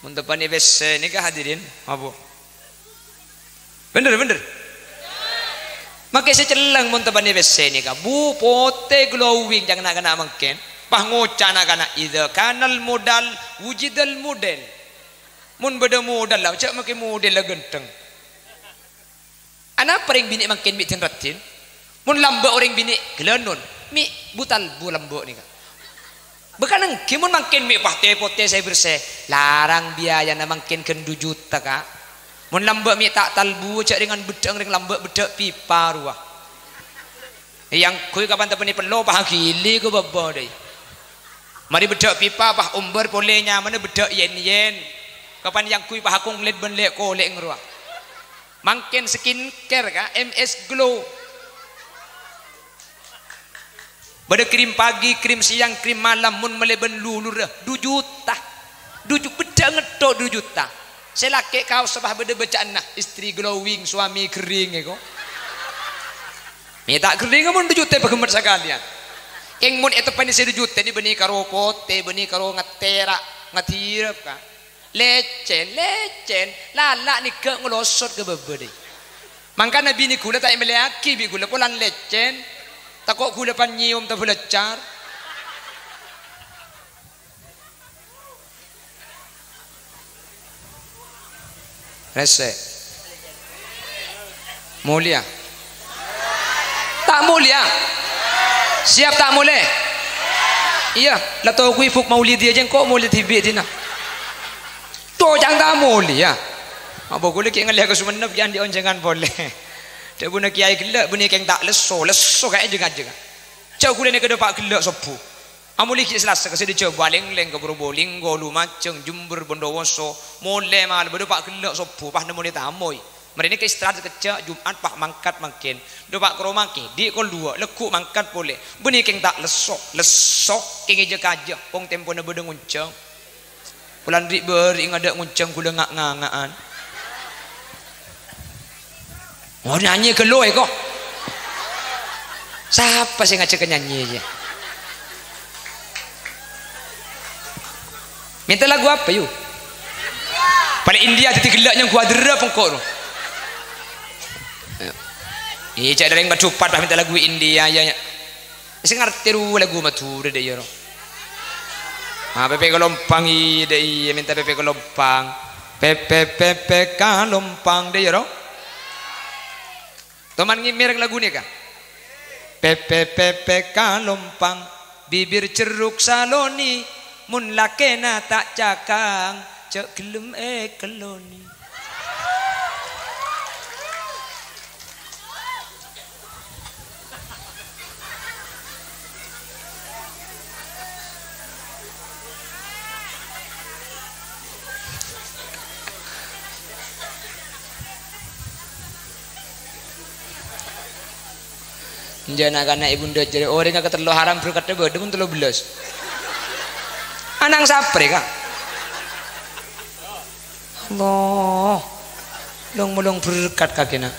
Mon teppa'na pèssè nèka, hadirin, abu. Bhender, bhender. Makè sè celleng mon teppa'na pèssè nèka. Bu, potè glowing ca'na na'-kana' mangkèn. Pas ngoca' na'-kana', "Idza kanal modal, wujidal model." Mon bâdâ modal la, jhâ' makè model la ghântheng. Anapa rèng binè' mangkèn mè' din-raddhin? Mon lambâ' orèng binè' ghâlânon, mè' bu-talbu lambâ' nèka. Bhâkal ènggi mon mangkèn mè' patè-potè sè bhersè, larang biayana mangkèn ghân du juta, Ka'. Mon lambâ' mè' ta' talbu, jhâ' rèngan beddhâ'eng rèng lambâ' beddhâ' pipa rowa. Èyangghuy kapan teppa'na pello, paghili ko bâbâ dâi. Marè beddhâ' pipa, pas ombâr polè nyamana beddhâ' yen-yen. Kapan èyangghuy pas akong lèt bân lè'-kolè' rowa. Mangkèn skincare, Ka', M S Glow. Bâdâ krim pagi, krim siang, krim malam, mon mellè bân lulurra, du juta. Du ju-, beddhâ' ngetto' du juta. Sè lakè' kaossa pas bâdâ bâca'anna, "Istri glowing, suami kering," èko. Mè' ta' kering mon du juta paghemmet sakalèyan. Kèng mon èteppa'na sè du juta nè bânnè karo potè, bânnè karo ngatèra', ngadirep, Ka'. Lècèn, lècèn, lala' nèghâ' nglosot ka bâbâ dâi. Mangkana binè ghulâ ta' èmellèyaghi bi' ghulâ polana lècèn. Tako' ghulâ pan nyèyom tabâlâccar. Rèsè. Molèya. Ta' molèya? Siap ta' molè? Iyâ, la toko'i buk maulidi jhâ' engko' molè dhibi' dinna. Tocang ta' molèya? Apa ghulâ ghi' ngallè ka Songennep ghi' andi' onjhângan polè. Dhâbuna kèyaè ghellâ', bânnè kèng ta' lesso, lesso kaè jhâng-ajhângan. Jhâ' ghulâ nèka dâpa' ghellâ' sobbhu. Amolè ghi' Salasa ka sè dâjâ Balengleng, ka Probolinggo, Lumajang, Jember, Bondowoso, molè malem bâdâ pa' ghellâ' sobbhu, pas nemmonè tamoy. Marèna ka istirahat sakejjhâ', Jum'at pas mangkat mangkèn. Dâpa' ka roma kèdhi' kol duwâ', lagghu' mangkat polè. Bânnè kèng ta' lesso, lesso kèng è jâ-kajâ, kong tempona bâdâ ngonjhâng. Polana ri'-bâri' ngadâ' ngonjhâng ghulâ nga'-nganga'an. Oh, nyanyi ghâllu, èko. Sapa sè ngajhâk nyanyè, yâ? Mènta lagu apa, yu? Palèng India dhâddhi ghellâ' nyongghu adârâ pengko' ro. Iyâ, jhâ' rèng Madhupat, bah, mènta lagu India, yâ, yâ. Sè ngartè ro lagu Madhurâ, dâ' iyâ, ro. Ah, pèpè kalompang, iyâ, dâ' iyâ, mènta pèpè kalompang. Pèpè, pèpè kalompang, dâ' iyâ, ro. Toman ngèmèr lagu nèka. Pèpè, pèpè kalompang, bibir jerruk salonè, mon lakèna ta' cakang, jhâ' ghellem èkellonè. Enjâ' na'-kana' è bundhâ jârèya, orèngnga katello' haram berkatta bâdâ mon tello bellâs. Ana'na sapra, Ka'? Allah. Long-molong berkat kakèna.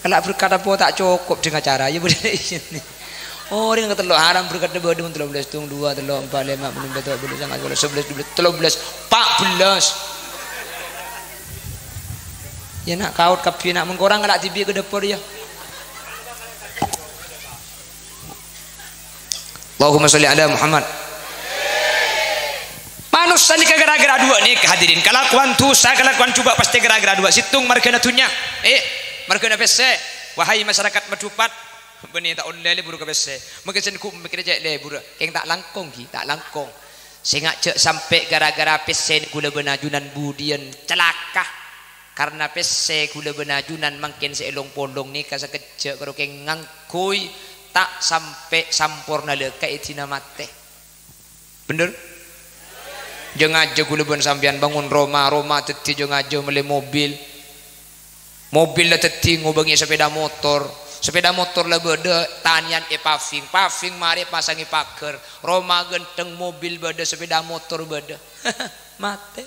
Kala' berkat apa ta' cokop dhing acara, ya bâdâ iyâ. Orèng katello' haram berkat bâdâ mon tello bellâs, tong, duwâ', tello', empa', lèma', ennem, pètto, bellâs, sanga', sapolo, sabellâs, dubellâs, tello bellâs, empa' bellâs. Ya, na', kaut kabbhi, na', mon korang kala' dhibi' ka dâpor, ya. Allahumma sholli ala Muhammad. Manossa nèka ghârâ-ghârâ duwâ' nèka, hadirin. Kalakowan dhusa, kalakowan jhubâ' pastè ghârâ-ghârâ duwâ'. Sèttong marghâna dhunnya, eh, marghâna pèssè. Wahai masyarakat Madhupat, bânnè ta' ollè lebur ka pèssè. Mangkèn sèngko' mèkkèrè cè' lebur. Kèng ta' langkong, ghi, ta' langkong. Sènga' jhâ' sampè' ghârâ-ghârâ pèssè ghulâ bân ajunan budiyân calaka. Karna pèssè ghulâ bân ajunan mangkèn sè èlong-polong nèka sakejjhâ' karo kèng ngangghuy ta' sampè' samporna lè' ka èdina matè. Bhender? Jâ-ngajâ ghulâ bân sampèyan bângon roma, roma dhâddhi jâ-ngajâ mellè mobil. Mobil la dhâddhi ngobângè sapèda motor. Sapèda motor la bâdâ tanèyan èpaving, paving marè èpasangè paghâr. Roma ghântheng, mobil bâdâ, sapèda motor bâdâ. Matè.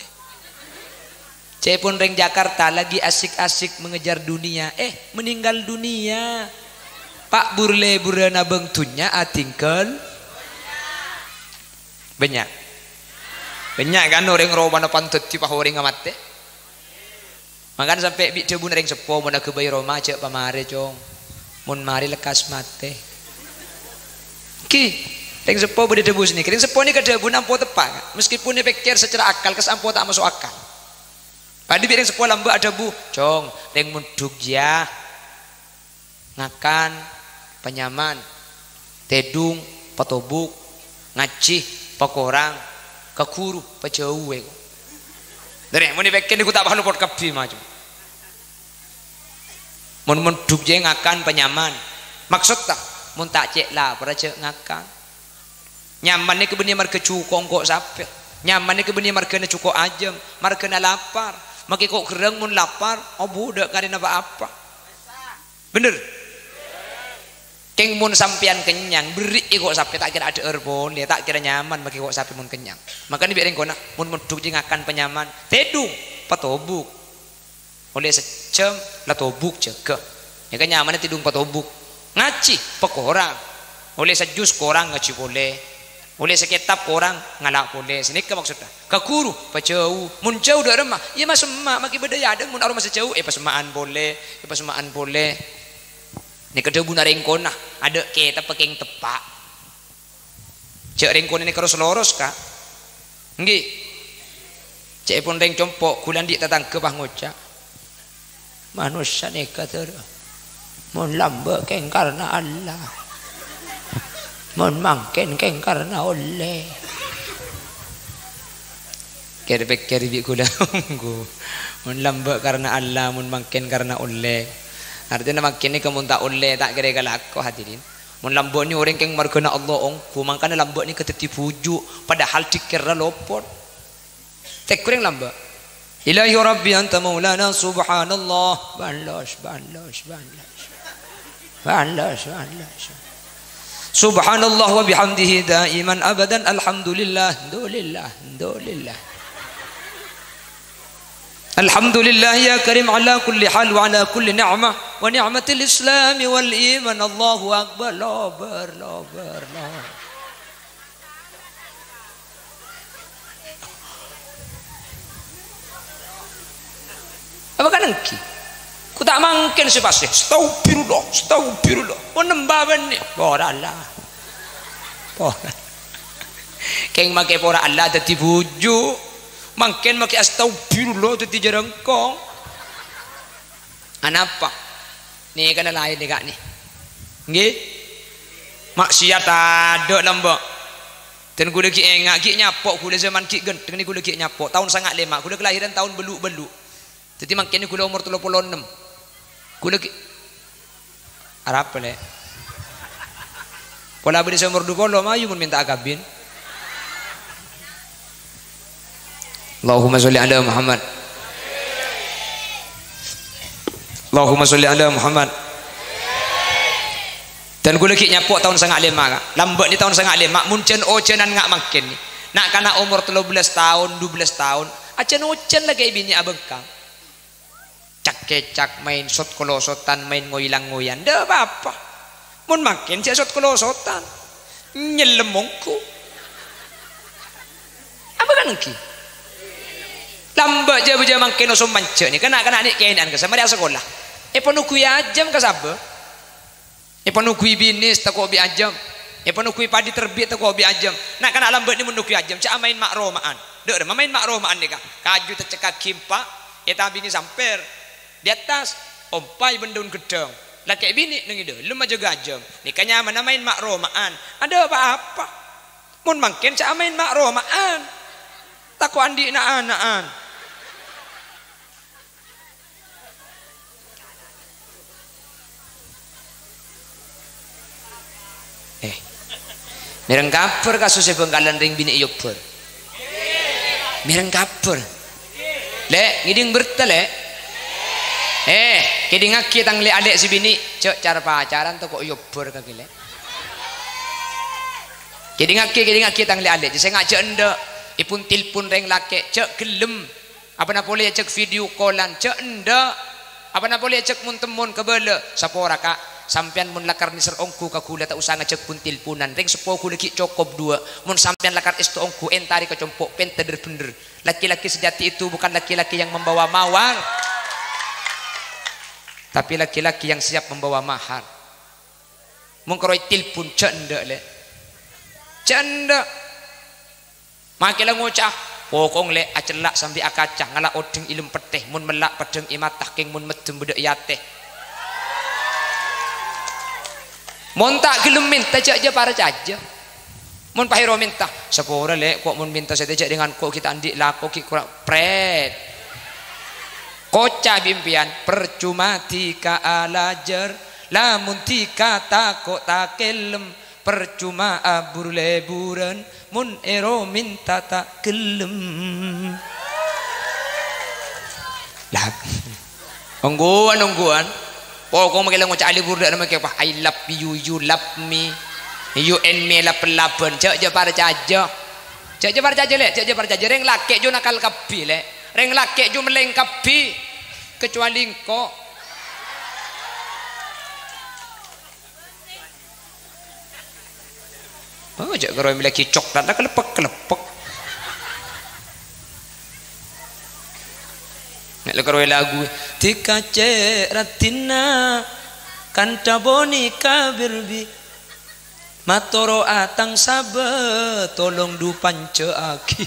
Ca'èpon rèng Jakarta lagi asik-asik mengejar dunia, eh, meninggal dunia. Pa' bur-lebburrâ nabâng dhunnya atinggal. Bânnya'. Bânnya' kan orèng romana pan dhâddhi pa orèngnga matè. Mangkana sampè' bi' dhâbuna rèng seppo, mon aghâbây roma jhâ' pamarè, Cong. Mon marè lekkas matè. Ghi, rèng seppo bâdâ dhâbu sanèka. Rèng seppo nèka dhâbuna ampo teppa', Ka'. Meskipun èpèkkèr secara akal, kas ampo ta' maso' akal. Padâ bi' rèng seppo lambâ' adhâbu, "Cong, rèng mondhuk jiyâ ngakan panyaman, tèdung patobuk, ngajhi pakorang, ka ghuru pajhâuwè." Dâri, mon èpèkkèr nèko ta' pahalopot kabbhi, maju. Mon mondhuk jiyâ ngakan panyaman. Maksodda, mon ta' cè' laparra jhâ' ngakan. Nyaman nèka bânnè marghâ jhuko' engko' sapè. Nyaman nèka bânnè marghâna jhuko' ajâm, marghâna lapar. Makè ko' gherrâng mon lapar, abudhâ' karèna pa-apa. Bhender? Kèng mon sampèyan kennyang, berri'i ko' sapè ta' kèra adhâ'âr polè, ta' kèra nyaman makè ko' sapè mon kennyang. Makana bi' rèng kona, mon mondhuk jiyâ ngakan panyaman, tèdung, patobuk. Ollè sajjhâm la tobuk jâgâ. Nèka nyamana tèdung patobuk. Ngajhi pakorang. Ollè sajus korang ngajhi polè. Ollè sakètab korang ngala' polè. Sanèka maksodda. Ka ghuru pajhâu. Mon jhâu dâ' remma, iyâ masemma', makè bâdâ è adâ'na mon aromasa jhâu, èpasemma'an polè, èpasemma'an polè. Nèka dhâbuna rèng kona, adâ' kètab pakèng teppa'. Jhâ' rèng kona nèka ros-loros, Ka'. Ènggi. Ca'èpon rèng compo', ghulâ andi' tatangghâ pas ngoca', "Manossa nèka, Dâr, mon lambâ' kèng karna Allah. Mon mangkèn kèng karna ollè." Kèr-pèkkèr bi' ghulâ ongghu. Mon lambâ' karna Allah, mon mangkèn karna ollè. Artèna mangkèn nèka mon ta' ollè, ta' kèra èkalako, hadirin. Mon lambâ' nè orèng kèng marghâna Allah ongghu, mangkana lambâ' nèka dhâddhi bhuju', padahal dhikirra lopot. Tèk orèng lambâ'. Ilahi Rabbi anta maulana, subhanallah. Banlos, banlos, banlos. Banlos, banlos. Subhanallah wa bihamdihi daiman abadan, alhamdulillah, alhamdulillah, alhamdulillah. Alhamdulillah ya karim ala kulli hal wa ala kulli ni'mah. Wa ni'matil Islami wal iman, Allahu Akbar, lobâr, lobâr, lobâr. Apa kan èngghi? Ku ta' mangkèn sè pas, "Astagfirullah, astagfirullah." Mon nembâ bânnè, "Pora Allah. Pora." Kèng makè "Pora Allah" dhâddhi bhuju'. Mangkèn makè "Astagfirullah" dhâddhi jhârângkong. Anapa? Nèkana laèn nèka nè. Ngghi? Maksiat tadâ' lambâ'. Dan ghulâ ghi' enga', ghi' nyapo' ghulâ zaman ghi' ghântheng nè ghulâ ghi' nyapo'. Taon sanga' lèma', ghulâ kalahiran taon bâllu'-bâllu'. Dhâddhi mangkèn ghulâ omor tello polo ennem. Ghulâ ghi-, arapa, Lè'? Pola bâdâ sè omor du polo, mayu mon mènta akabin. Allahumma sholli ala Muhammad. Allahumma sholli ala Muhammad. Dan ghulâ ghi' nyapo' taon sanga' lèma', Ka'. Lambâ' nè taon sanga' lèma', mon jân-ojânan nga' mangkèn nè. Na'-kana' omor tello bellâs taon, du bellâs taon, ajân-ojân lakè binè' abângkang. Cak-kècak, maèn sot-kolosotan, maèn ngoylang-ngoyan, ndak apa-apa. Mon mangkèn jhâ' sot-kolosotan, nyellem mongghu. Apa kan èngghi? Lambâ' jhâ-bâjâ mangkèn osom manjhâ' nè, kana'-kana' nè' kènè'an kassa' marè asakola. Èpanogguwi ajâm ka sabâ. Èpanogguwi binè tako' bi' ajâm. Èpanogguwi padi terbi' tako' bi' ajâm. Na'-kana' lambâ' nè mon nogguwi ajâm, jhâ' amaèn ma'-roma'an. Dâ' remma maèn ma'-roma'an nèka. Kaju tacekka' gimpa, ètabingè sampèr. Di attas, ompai bân daun ghâddhâng. Lakè binè neng è dâlem ajâgâ ajâm. Nèka nyamana maèn ma'-roma'an. Adâ pa-apa. Mon mangkèn jhâ' amaèn ma'-roma'an. Tako' andi' na'-ana'an. Eh, mèreng kabhâr kasossa è Bângkalan rèng binè' èobbhâr. Mèreng kabhâr. Lè', ngèdhing berta, Lè'. Eh, kèdhingngaghi tang lè'-alè' sè binè', jhâ' car-pacaran tako' èobbhâr kakè, Lè'. Kèdhingngaghi, kèdhingngaghi tang lè'-alè', sènga' jhâ' endâ', èpon-telpon rèng lakè', jhâ' ghellem. Apana polè èajhâk video call-an, jhâ' endâ'. Apana polè èajhâk mon-temmon kabâlâ. Sapora, Ka', sampèyan mon lakar nèser ongghu ka ghulâ ta' osa ngajhâk pon-telponan. Rèng seppo ghulâ ghi' cokop duwâ'. Mon sampèyan lakar èsto ongghu, èntarè ka compo', pènta dhâr-bhendhâr. Laki-laki sejati itu bukan laki-laki yang membawa mawar, tapi laki-laki yang siap membawa mahar. Mon karo ètelpon, jhâ' endâ', Lè'. Jhâ' endâ'. Makè la ngoca'a, "Pokong, Lè', acella' sambi akaca, ngala' odheng è lem pettè, mon mella' peddhâng è mata, kèng mon meddem bâdâ è atè." Mon ta' ghellem mènta, jhâ', jhâ' parcajâ. Mon pahèro mènta, "Sapora, Lè', ko' mon mènta satèya jhâ' dengan ko' ghi' ta' andi' lako ghi' kora-, pret." Koca' bi' empèyan, "Percuma dhika alajâr, lamon dhika tako' ta' kellem, percuma abur-leburan, mon èro mènta ta' ghellem." Lah, ongghuwân, ongghuwân. Pokok makè la ngoca' alèbur dâ' remma kèya, "Wah, I love you, you love me, you and me lab-laban." Jhâ', jhâ' parcajâ. Jhâ', jhâ' parcajâ, Lè'. Jhâ', jhâ' parcajâ. Rèng lakè' jhâ' nakal kabbhi, Lè'. Rèng lakè' jhâ' mellèng kabbhi. Kecuali engko'. Oh, jhâ' karo mellèaghi coklat la kaleppek-kaleppek. Nek la karo lagu, "Dhika cè' raddhinna, kantha bonè ka berbi. Matoro'a tang sabâ, tolong du panjhâ'aghi."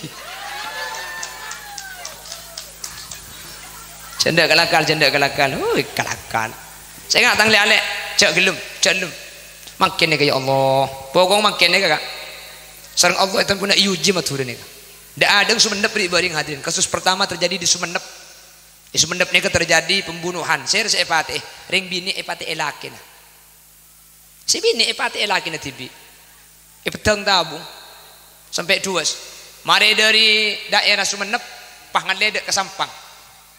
Jhâ' endâ' kalakal, jhâ' endâ' kalakal. Ui, kalakal. Sènga' tang lè'-alè', jhâ' ghellem, jhâ' ghellem. Mangkèn nèka, ya Allah. Pokok mangkèn nèka, Ka'. Sareng Allah ètèmpona èojhi Madhurâ nèka. Dâ' adâ'na Songennep ri' bâri' hadirin. Kasus pertama terjadi di Songennep. Di Songennep nèka terjadi pembunuhan. Sèra sè èpatè'è? Rèng binè' èpatè'è lakèna. Sè binè' èpatè'è lakèna dhibi'. Èpeddhâng tabu. Sampè' duwâs. Marè dâri daerah Songennep, pas ngallè dâ' ka Sampang.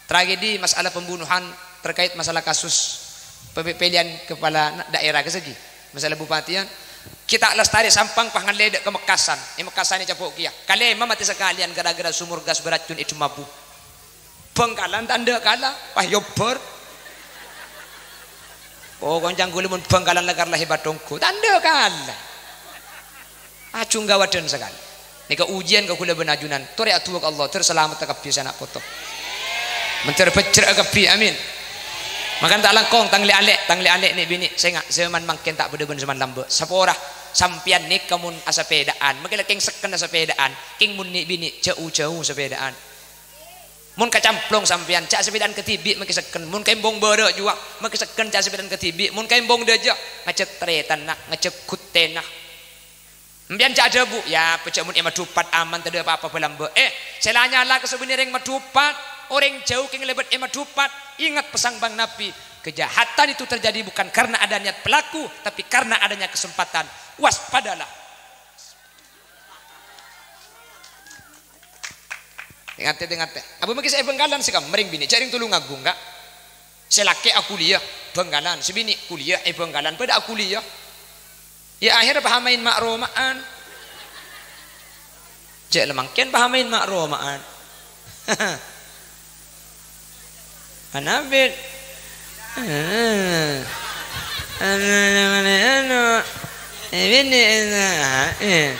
Tragedi masalah pembunuhan terkait masalah kasus pemilihan kepala daerah ka sèghi. Masalah bupatian. Kita lastarè Sampang pas ngallè dâ' ka Mekkasan. È Mekkasan ècapo' kèya. Kalèma matè sakalèyan gara-gara sumur gas beracun èdhem abu. Bângkalan ta' endâ' kala, pas èobbhâr. Oh, koncang kaulâ mon Bhângkalan lakar la hebat ongghu. Tandhâ kala. Ajungga wadân sakalè. Nèka ujian ka kaulâ bân ajunan. Torè adu'a ka Allah, tor salamet kabbhi sè ana' poto. Mènter bhâjjhrâ kabbhi, amin. Mangkana ta' langkong, tang lè'-alè', tang lè'-alè' nè' binè'. Sènga', zaman mangkèn ta' padâ bân zaman lambâ'. Sapora, sampèyan nèka mon asapèdaan, makè la kèng sekken asapèdaan, kèng mon nè' binè' jhâu-jhâu sapèdaan. Mon ka Camplong sampèyan, jhâ' sapèdaan kadhibi' makè sekken. Mon ka Embong Bârâ' jhuwa, makè sekken jhâ' sapèdaan kadhibi'. Mon ka Embong Dâjâ, ngajhâk tarètanna, ngajhâk ghuttèna. Sampèyan jhâ' adhâbu, "Yâ, pajhât mon è Madupat aman, tadâ' pa-apa bâlambâ'." Eh, sè la nyala ka sabâgiyân rèng Madupat, orèng jhâu kèng lèbât è Madupat. Ingat pesan Bang Nabi, kejahatan itu terjadi bukan karena ada niat pelaku, tapi karena adanya kesempatan. Waspadalah. Tè-ngatè, tè-ngatè. Abâ' makè sè è Bhângkalan sè kamma rèng binè', jhâ' rèng Tulungagung, Ka'. Sè lakè' akuliyah, Bhângkalan, sè binè' kuliyah, è Bhângkalan, padâ akuliyah. Yâ, akhèrra pahamain ma'-roma'an. Jhâ' la mangkèn pahamain ma'-roma'an. Anabit. Eh. Anu, anu, anu, anu. Eh, binè', eh.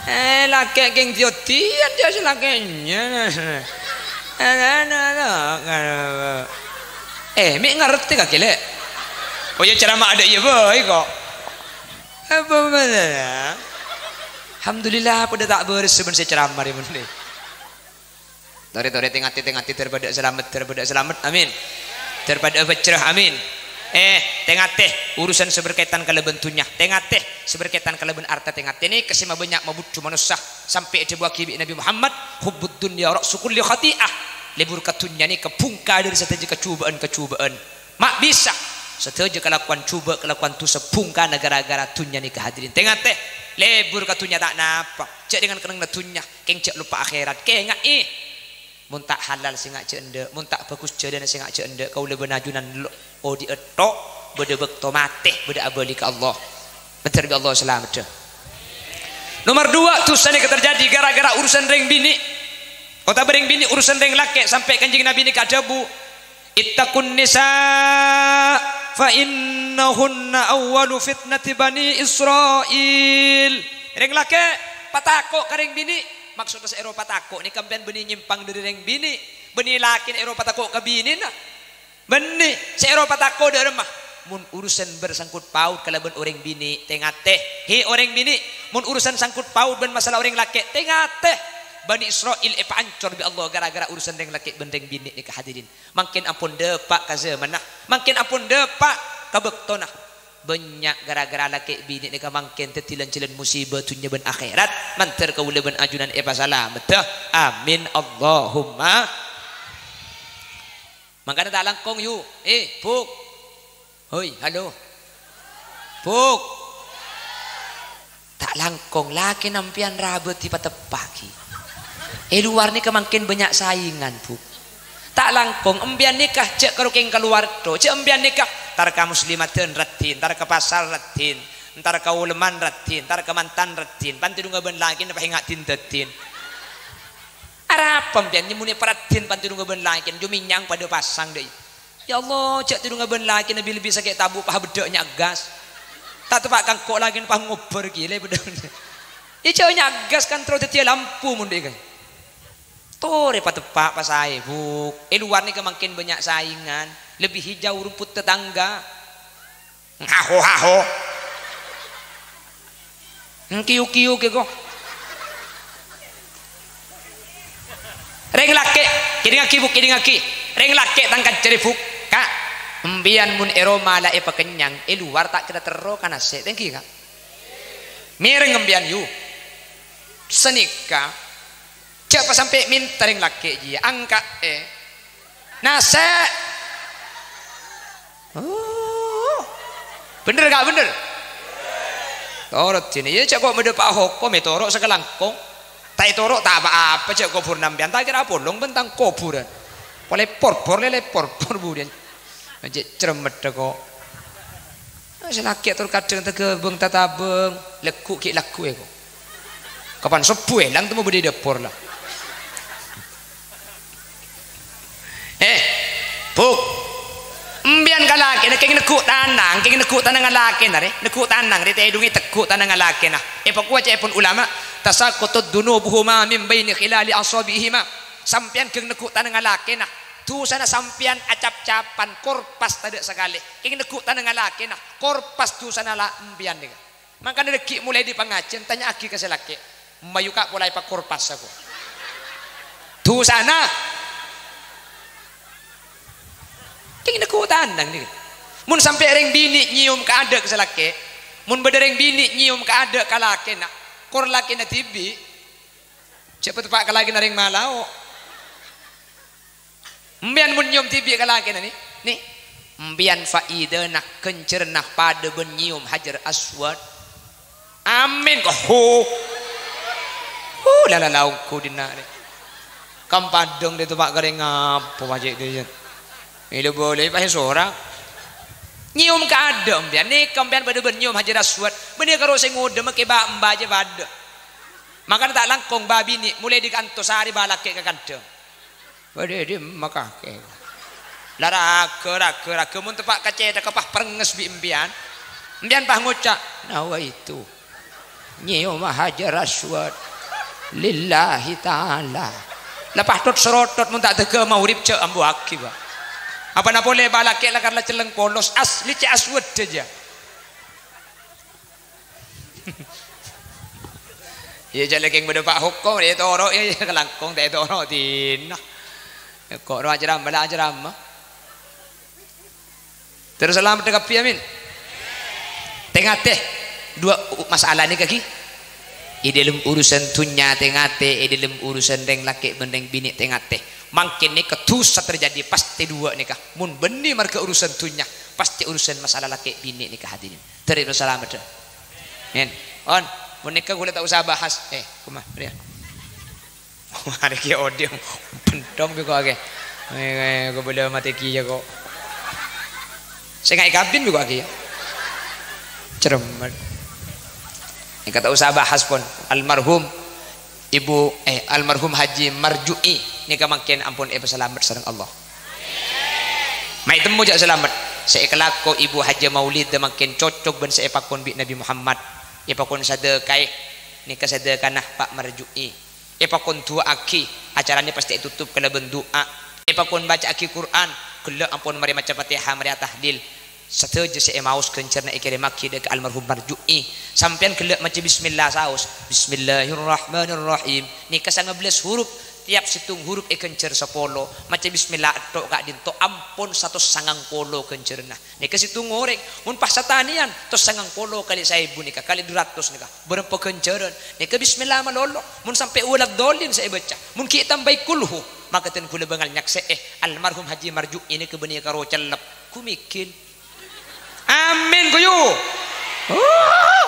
Eh, lakè' kèng diodiyan, jhâ' sè lakè'na. Anu, anu, anu, anu. Eh, mè' ngartè kakè, Lè'? Oh, yâ, ceramah adâ' iyâ bhâi, kok. Apa bhender, yâ? Alhamdulillah, padâ ta' bârâs bân sè ceramah rè, bhender. Torè, torè, tè-ngatè, tè-ngatè, tor padâ salamet, tor padâ salamet. Amin. Tor padâ bhâjjhrâ, amin. Eh, tè-ngatè, urusan sè berkaitan kalabân dhunnya, tè-ngatè, sè berkaitan kalabân arta, tè-ngatè. Nèka sè mabânnya' mabudhu manossa, sampè' èdhâbuwaghi bi' Nabi Muhammad, "Hubbud dunya ra'su kulli khati'ah." Lebur ka dhunnya nèka bhungka dhâri sadhâjâ kajhubâ'ân-kajhubâ'ân. Ma' bisa sadhâjâ kalakowan jhubâ', kalakowan dhusa bhungkana ghârâ-ghârâ dhunnya nèka, hadirin. Tè-ngatè, lebur ka dhunnya ta' napa. Jhâ' dengan kennengnganna dhunnya, kèng jhâ' loppa akhèrat. Kèngaè, mon ta' halal sènga' jhâ' endâ', mon ta' bhâghus jhâlânna sènga' jhâ' endâ', kaulâ bân ajunan lo-, odi'â tho', bâdâ bâkto matè, bâdâ abâli ka Allah. Mènter bi' Allah salameddhâ. Nomor dua, dhusa nèka terjadi ghârâ-ghârâ urusan rèng binè'. Otabâ rèng binè' urusan rèng lakè', sampè' Kanjeng Nabi nèka adhâbu, "Ittaqun nisa, fa innahunna awwalu fitnati Bani Israil." Rèng lakè', patako' ka rèng binè'. Maksodda sè èro patako' nèka sampèyan bânnè nyèmpang dhâri rèng binè'. Bânnè lakèna èro patako' ka binèna. Bânnè, sè èro patako' dhâ' remma. Mon urusan bersangkut paut kalabân orèng binè', tè-ngatè. He, orèng binè', mon urusan sangkut paut bân masalah orèng lakè', tè-ngatè. Bani Israil èpaancor bi' Allah ghârâ-ghârâ urusan rèng lakè' bân rèng binè' nèka, hadirin. Mangkèn ampon dâpa' ka zamanna. Mangkèn ampon dâpa' ka bâktona. Bânnya' ghârâ-ghârâ lakè' binè' nèka mangkèn dhâddhi lan-jhâlân musibâ dhunnya bân akhèrat. Mandhâr kaulâ bân ajunan èpasalameddhâ. Amin, Allahumma. Mangkana ta' langkong, yu. Eh, Buk. Hoi, halo. Buk. Ta' langkong, lakèna empèyan rabâdi pateppa'aghi. È lowar nèka mangkèn bânnya' saèngan, Buk. Ta' langkong, empèyan nèka jhâ' karo kèng kalowar tho, jhâ' empèyan nèka entar ka muslimaddhân raddhin, entar ka pasar raddhin, entar ka ulèman raddhin, entar ka mantan raddhin, pan tèdungnga bân lakèna paènga' din-dâddin. Arapa empèyan nyemmona paraddhin pan tèdungnga bân lakèna, jhâ' mènyang padâ pasang, dâi. Ya Allah, jhâ' tèdungnga bân lakèna bi-, lebbi sakè' tabu' paha beddhâ' nya'gas. Ta' teppa' kangko' lakèna paha ngobâr ghi, lè, beddhâ'. Iyâ, jhâ' nya'gas kan terro dhâddhiyâ lampu mon dâi kaè. Torè pateppa' pasaè, Buk. È lowar nèka mangkèn bânnya' saèngan, lebbi hijau rumput tetangga. Ngaho-haho. Ngkiyu-kiyu kèko. Rèng lakè', kèdingngaghi, Bu, kèdingngaghi. Rèng lakè' tang kacèrè, Bu. Ka', empèyan mon è roma la èpakennyang, è lowar ta' kèra terro ka nasè', tèngghi, Ka'. Mèreng empèyan, yu. Sanèka, jhâ' pas sampè' mènta rèng lakè' jiyâ, angka'è. Nasè'. Oh. Bhender, Ka', bhender? Toro' dinah. Iyâ, jhâ' ko' madhâpa' hokom, ètoro' sakalangkong. Ta' ètoro' ta' pa-apa, jhâ' kobhurrâ empèyan. Ta' kèra apolong bân tang kobhurân. Polè porbor, lèlè porbor budiyân. Jhâ' cremmeddhâ ko'. Sè lakè' tor kadhâng taghâbâng tatabâng. Lagghu' ghi' lagghu' è ko'. Kapan sobbhu èlang temmo bâdâ è dâpor la. Eh, Buk. Empèyan ka lakèna, kèng neggu' tanang, kèng neggu' tanangnga lakèna, rè. Neggu' tanang, rè, tèdhungè teggu' tanangnga lakèna. Èpakowa ca'èpon ulama, "Tasaqatat dzunubuhuma min baini khilali asabi'ihima." Sampèyan ghâng neggu' tanangnga lakèna, dusana sampèyan acap-capan, korpas tadâ' sakalè. Kèng neggu' tanangnga lakèna, korpas dusana la-, empèyan nèka. Mangkana dhâggi' molaè dâri pangajiyân, tanya'aghi ka sè lakè', "Mayu, Ka', pola èpakorpasa, ko'?" Dusana. Kèng neggu' tanang nèka. Mon sampè' rèng binè' nyèyom kaadâ' ka sè lakè', mon bâdâ rèng binè' nyèyom kaadâ' ka lakèna, kor lakèna dhibi', jhâ' pateppa' ka lakèna rèng malao. Empèyan mon nyèyom dhibi' ka lakèna, nè, nè. Empèyan faidana, ghânjhârânna padâ bân nyèyom Hajar Aswad. Amin, ko'. Hu. Hu, la, la, la, ongghu dinna', nè. Kam padâ dâ' teppa' ka rèng apa, pajhât dâ' iyâ. Ilo boleh pas sora. Nyèyom kaadâ' empèyan, nèka empèyan padâ bân nyèyom Hajar Aswad. Bânnè karo sè ngodâ, makè ba-, emba jhâ' padâ. Mangkana ta' langkong ba binè', molaè dâri kantos arè ba lakè' ka kandhâng. Waduh, dimma kakè. La raghâ, raghâ, raghâ, mon teppa' ka cèthagghâ pas prengnges bi' empèyan. Empèyan pas ngoca', "Nawaitu nyèyoma Hajar Aswad lillahi ta'ala." La pas thot-serothot mon ta' dâgghâ maghrib jhâ' ambuwâghi, Pak. Apana polè ba lakè' lakar la celleng polos, asli cè' aswad jâ. Iyâ, jhâ' lakè' bâdâ pa' hokom, iyâ toro', iyâ, iyâ, kalangkong ta' ètoro' dinna'. Ko' rowa acaramma, la acaramma. Terros salamet kabbhi, amin. Tè-ngatè. Duwâ' u-, masalah nèka ghi. È dâlem urusan dhunnya tè-ngatè, è dâlem urusan rèng lakè' bân rèng binè' tè-ngatè. Mangkèn nèka dhusa terjadi pastè duwâ' nèka. Mon bânnè marghâ urusan dhunnya, pastè urusan masalah lakè' binè' nèka, hadirin. Terros salamet. Men. On, mon nèka ghulâ ta' osa bahas. Eh, koma, rèya. Arè kèya odi', bendhong bi' ko' akè. Eh, eh, kobâlâ matè kèya ko'. Sè ngaè kabin bi' ko' akè ya. Cermet. Nèka ta' osa bahas pon. Almarhum Ibu, eh, almarhum Haji Marju'i nèka mangkèn ampon èpasalamet sareng Allah. Mayu temmo jhâ' salamet. Sè èkalako Ibu Hajjah Maulida mangkèn cocok bân sè èpakon bi' Nabi Muhammad. Èpakon sadhâkaè. Nèka sadhâkana Pa' Marju'i. Èpakon du'aaghi. Acarana pastè ètotop kalabân du'a. Èpakon bâca'aghi Qur'an. Ghellâ' ampon marè maca Fatihah, marè atahlil. Sadhâjâ sè èmaos ghânjhârânna èkèrèmmaghi dâ' ka almarhum Marju'i. Sampèyan ghellâ' maca bismillah saos. Bismillahirrahmanirrahim. Nèka sanga bellâs hurup. Tiap sèttong hurup èghânjhâr sapolo. Maca bismillah ètto' ka'dinto ampon satos sangang polo ghânjhârânna. Nèka sèttong orèng. Mon pas satanèyan, tos sangang polo kalè saèbu nèka, kalè du ratos nèka. Bârâmpa ghânjhârân. Nèka bismillah malolo. Mon sampè' waladhdhallin sè èbâca. Mon ghi' tambâi kulhu. Makaten ghulâ bângal nyaksè'è. Almarhum Haji Marju'i nèka bânnè karo cellep. Kumigil. Amin, guyu. Uh.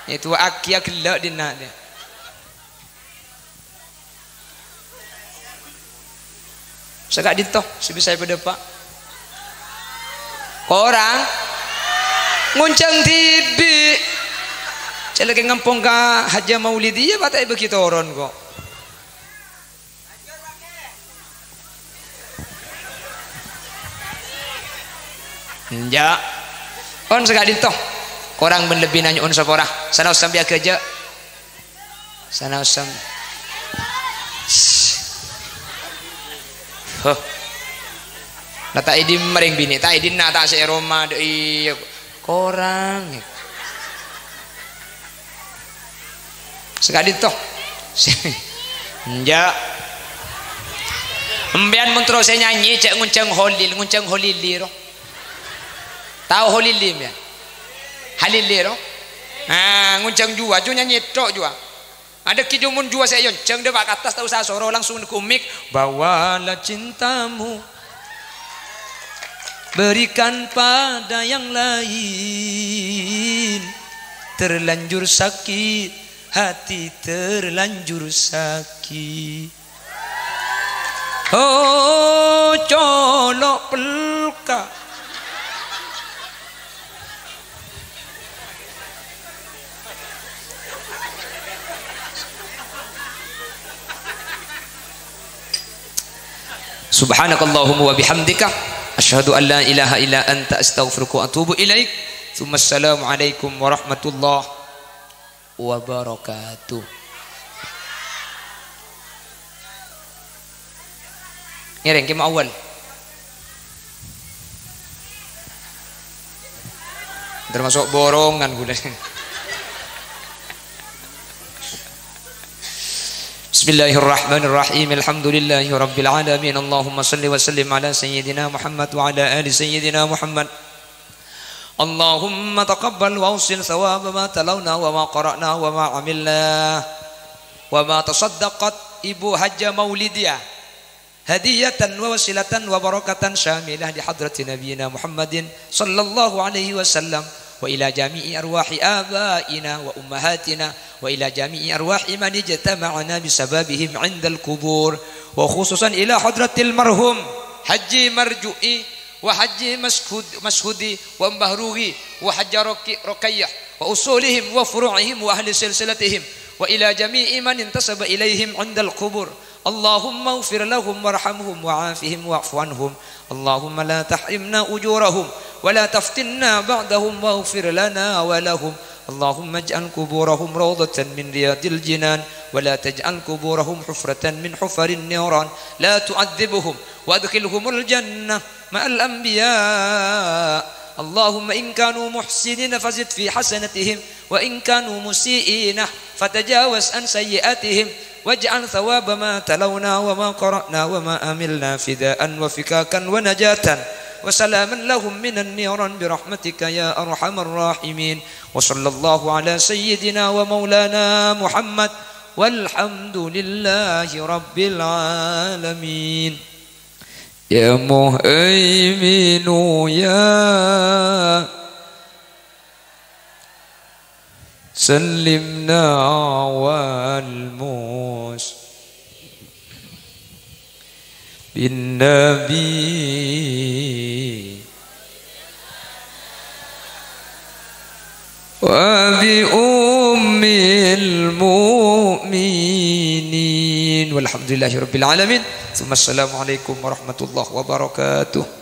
Èdu'aaghi ghellâ' dinna'. Sè ka'dinto, sè bisa èpadâpa'. Korang. Ngonjhâng dhibi'. Cè' lakè' ngampong ka Hajjah Maulidiyah, pa' ta' èbâgi toron, ko'. Enjâ'. On sè ka'dinto. Korang bân lebbina nyo'on sapora. Sanaos sampè' aghâjâ'. Sanaos sam-, huh. La ta' èdimma rèng binè', ta' èdinna' ta' sè è roma, dâ' iyâ. Korang. Sè ka'dinto. Enjâ'. Empèyan mon terro sè nyanyi, jhâ' ngonjhâng Holil, ngonjhâng Holili, ro. Tao Holili, empèyan? Halili, ro? Ah, ngonjhâng juwa, ju nyanyi ètto' juwa. Adâggi' ju mon juwa sè èyonjhâng dâpa' ka attas, ta' osa soro, langsung neggu' mik. Bawalah cintamu, berikan pada yang lain. Terlanjur sakit, hati terlanjur sakit. Oh, colo' pelka. Subhanakallahumma wa bihamdika. Asyhadu an la ilaha illa anta, astaghfiruka wa atubu ilaik. Tsumma assalamualaikum warahmatullahi wabarakatuh. Ngèrèng, Kè Muawwal. Termasuk borongan, ghulâ. Bismillahirrahmanirrahim. Alhamdulillahirabbil alamin. Allahumma shalli wa sallim ala sayyidina Muhammad wa ala ali sayyidina Muhammad. Allahumma taqabbal wa awsil thawaba ma talawna wa ma qara'na wa ma amilna wa ma tasaddaqat Ibu Hajjah Maulidiah hadiyatan wa wasilatan wa barakatan syamilah li hadrati Nabiyina Muhammadin sallallahu alaihi wasallam wa ila jami'i arwahi abaina wa ummahatina wa ila jami'i arwahi man ijtama'na bisababihim indal qubur, wa khususan ila hadratil marhum Haji Marju'i wa Haji Maskhud-, Maskhudi wa Mbah Rugi wa Hajjah Roki-, Rokayyah wa usulihim wa furu'ihim wa ahli silsilatihim wa ila jami'i man intasaba ilaihim indal qubur. Allahumma ighfir lahum warhamhum wa'afihim wa'fu anhum. Allahumma la tahrimna ujurahum wa la taftinna ba'dahum waghfir lana wa lahum. Allahumma ij'al quburahum rawdatan min riyadil jinan wa la taj'al quburahum hufratan min hufarin niran. La tu'adzibuhum wa adkhilhumul jannah ma'al anbiya. Allahumma in kanu muhsinina fazid fi hasanatihim wa in kanu musi'ina fatajawaz an sayyi'atihim waj'al thawaba ma talawna wa ma qara'na wa ma amilna fidaan wa fikakan wa najatan wa salaman lahum minan niran bi rahmatika ya arhamar rahimin. Wa sallallahu ala sayyidina wa maulana Muhammad walhamdulillahi rabbil alamin. Ya Muhaiminu ya sallimna wal mus bin nabi wa bi ummil mu'minin. Walhamdulillahi rabbil alamin. Tsumma assalamualaikum warahmatullahi wabarakatuh.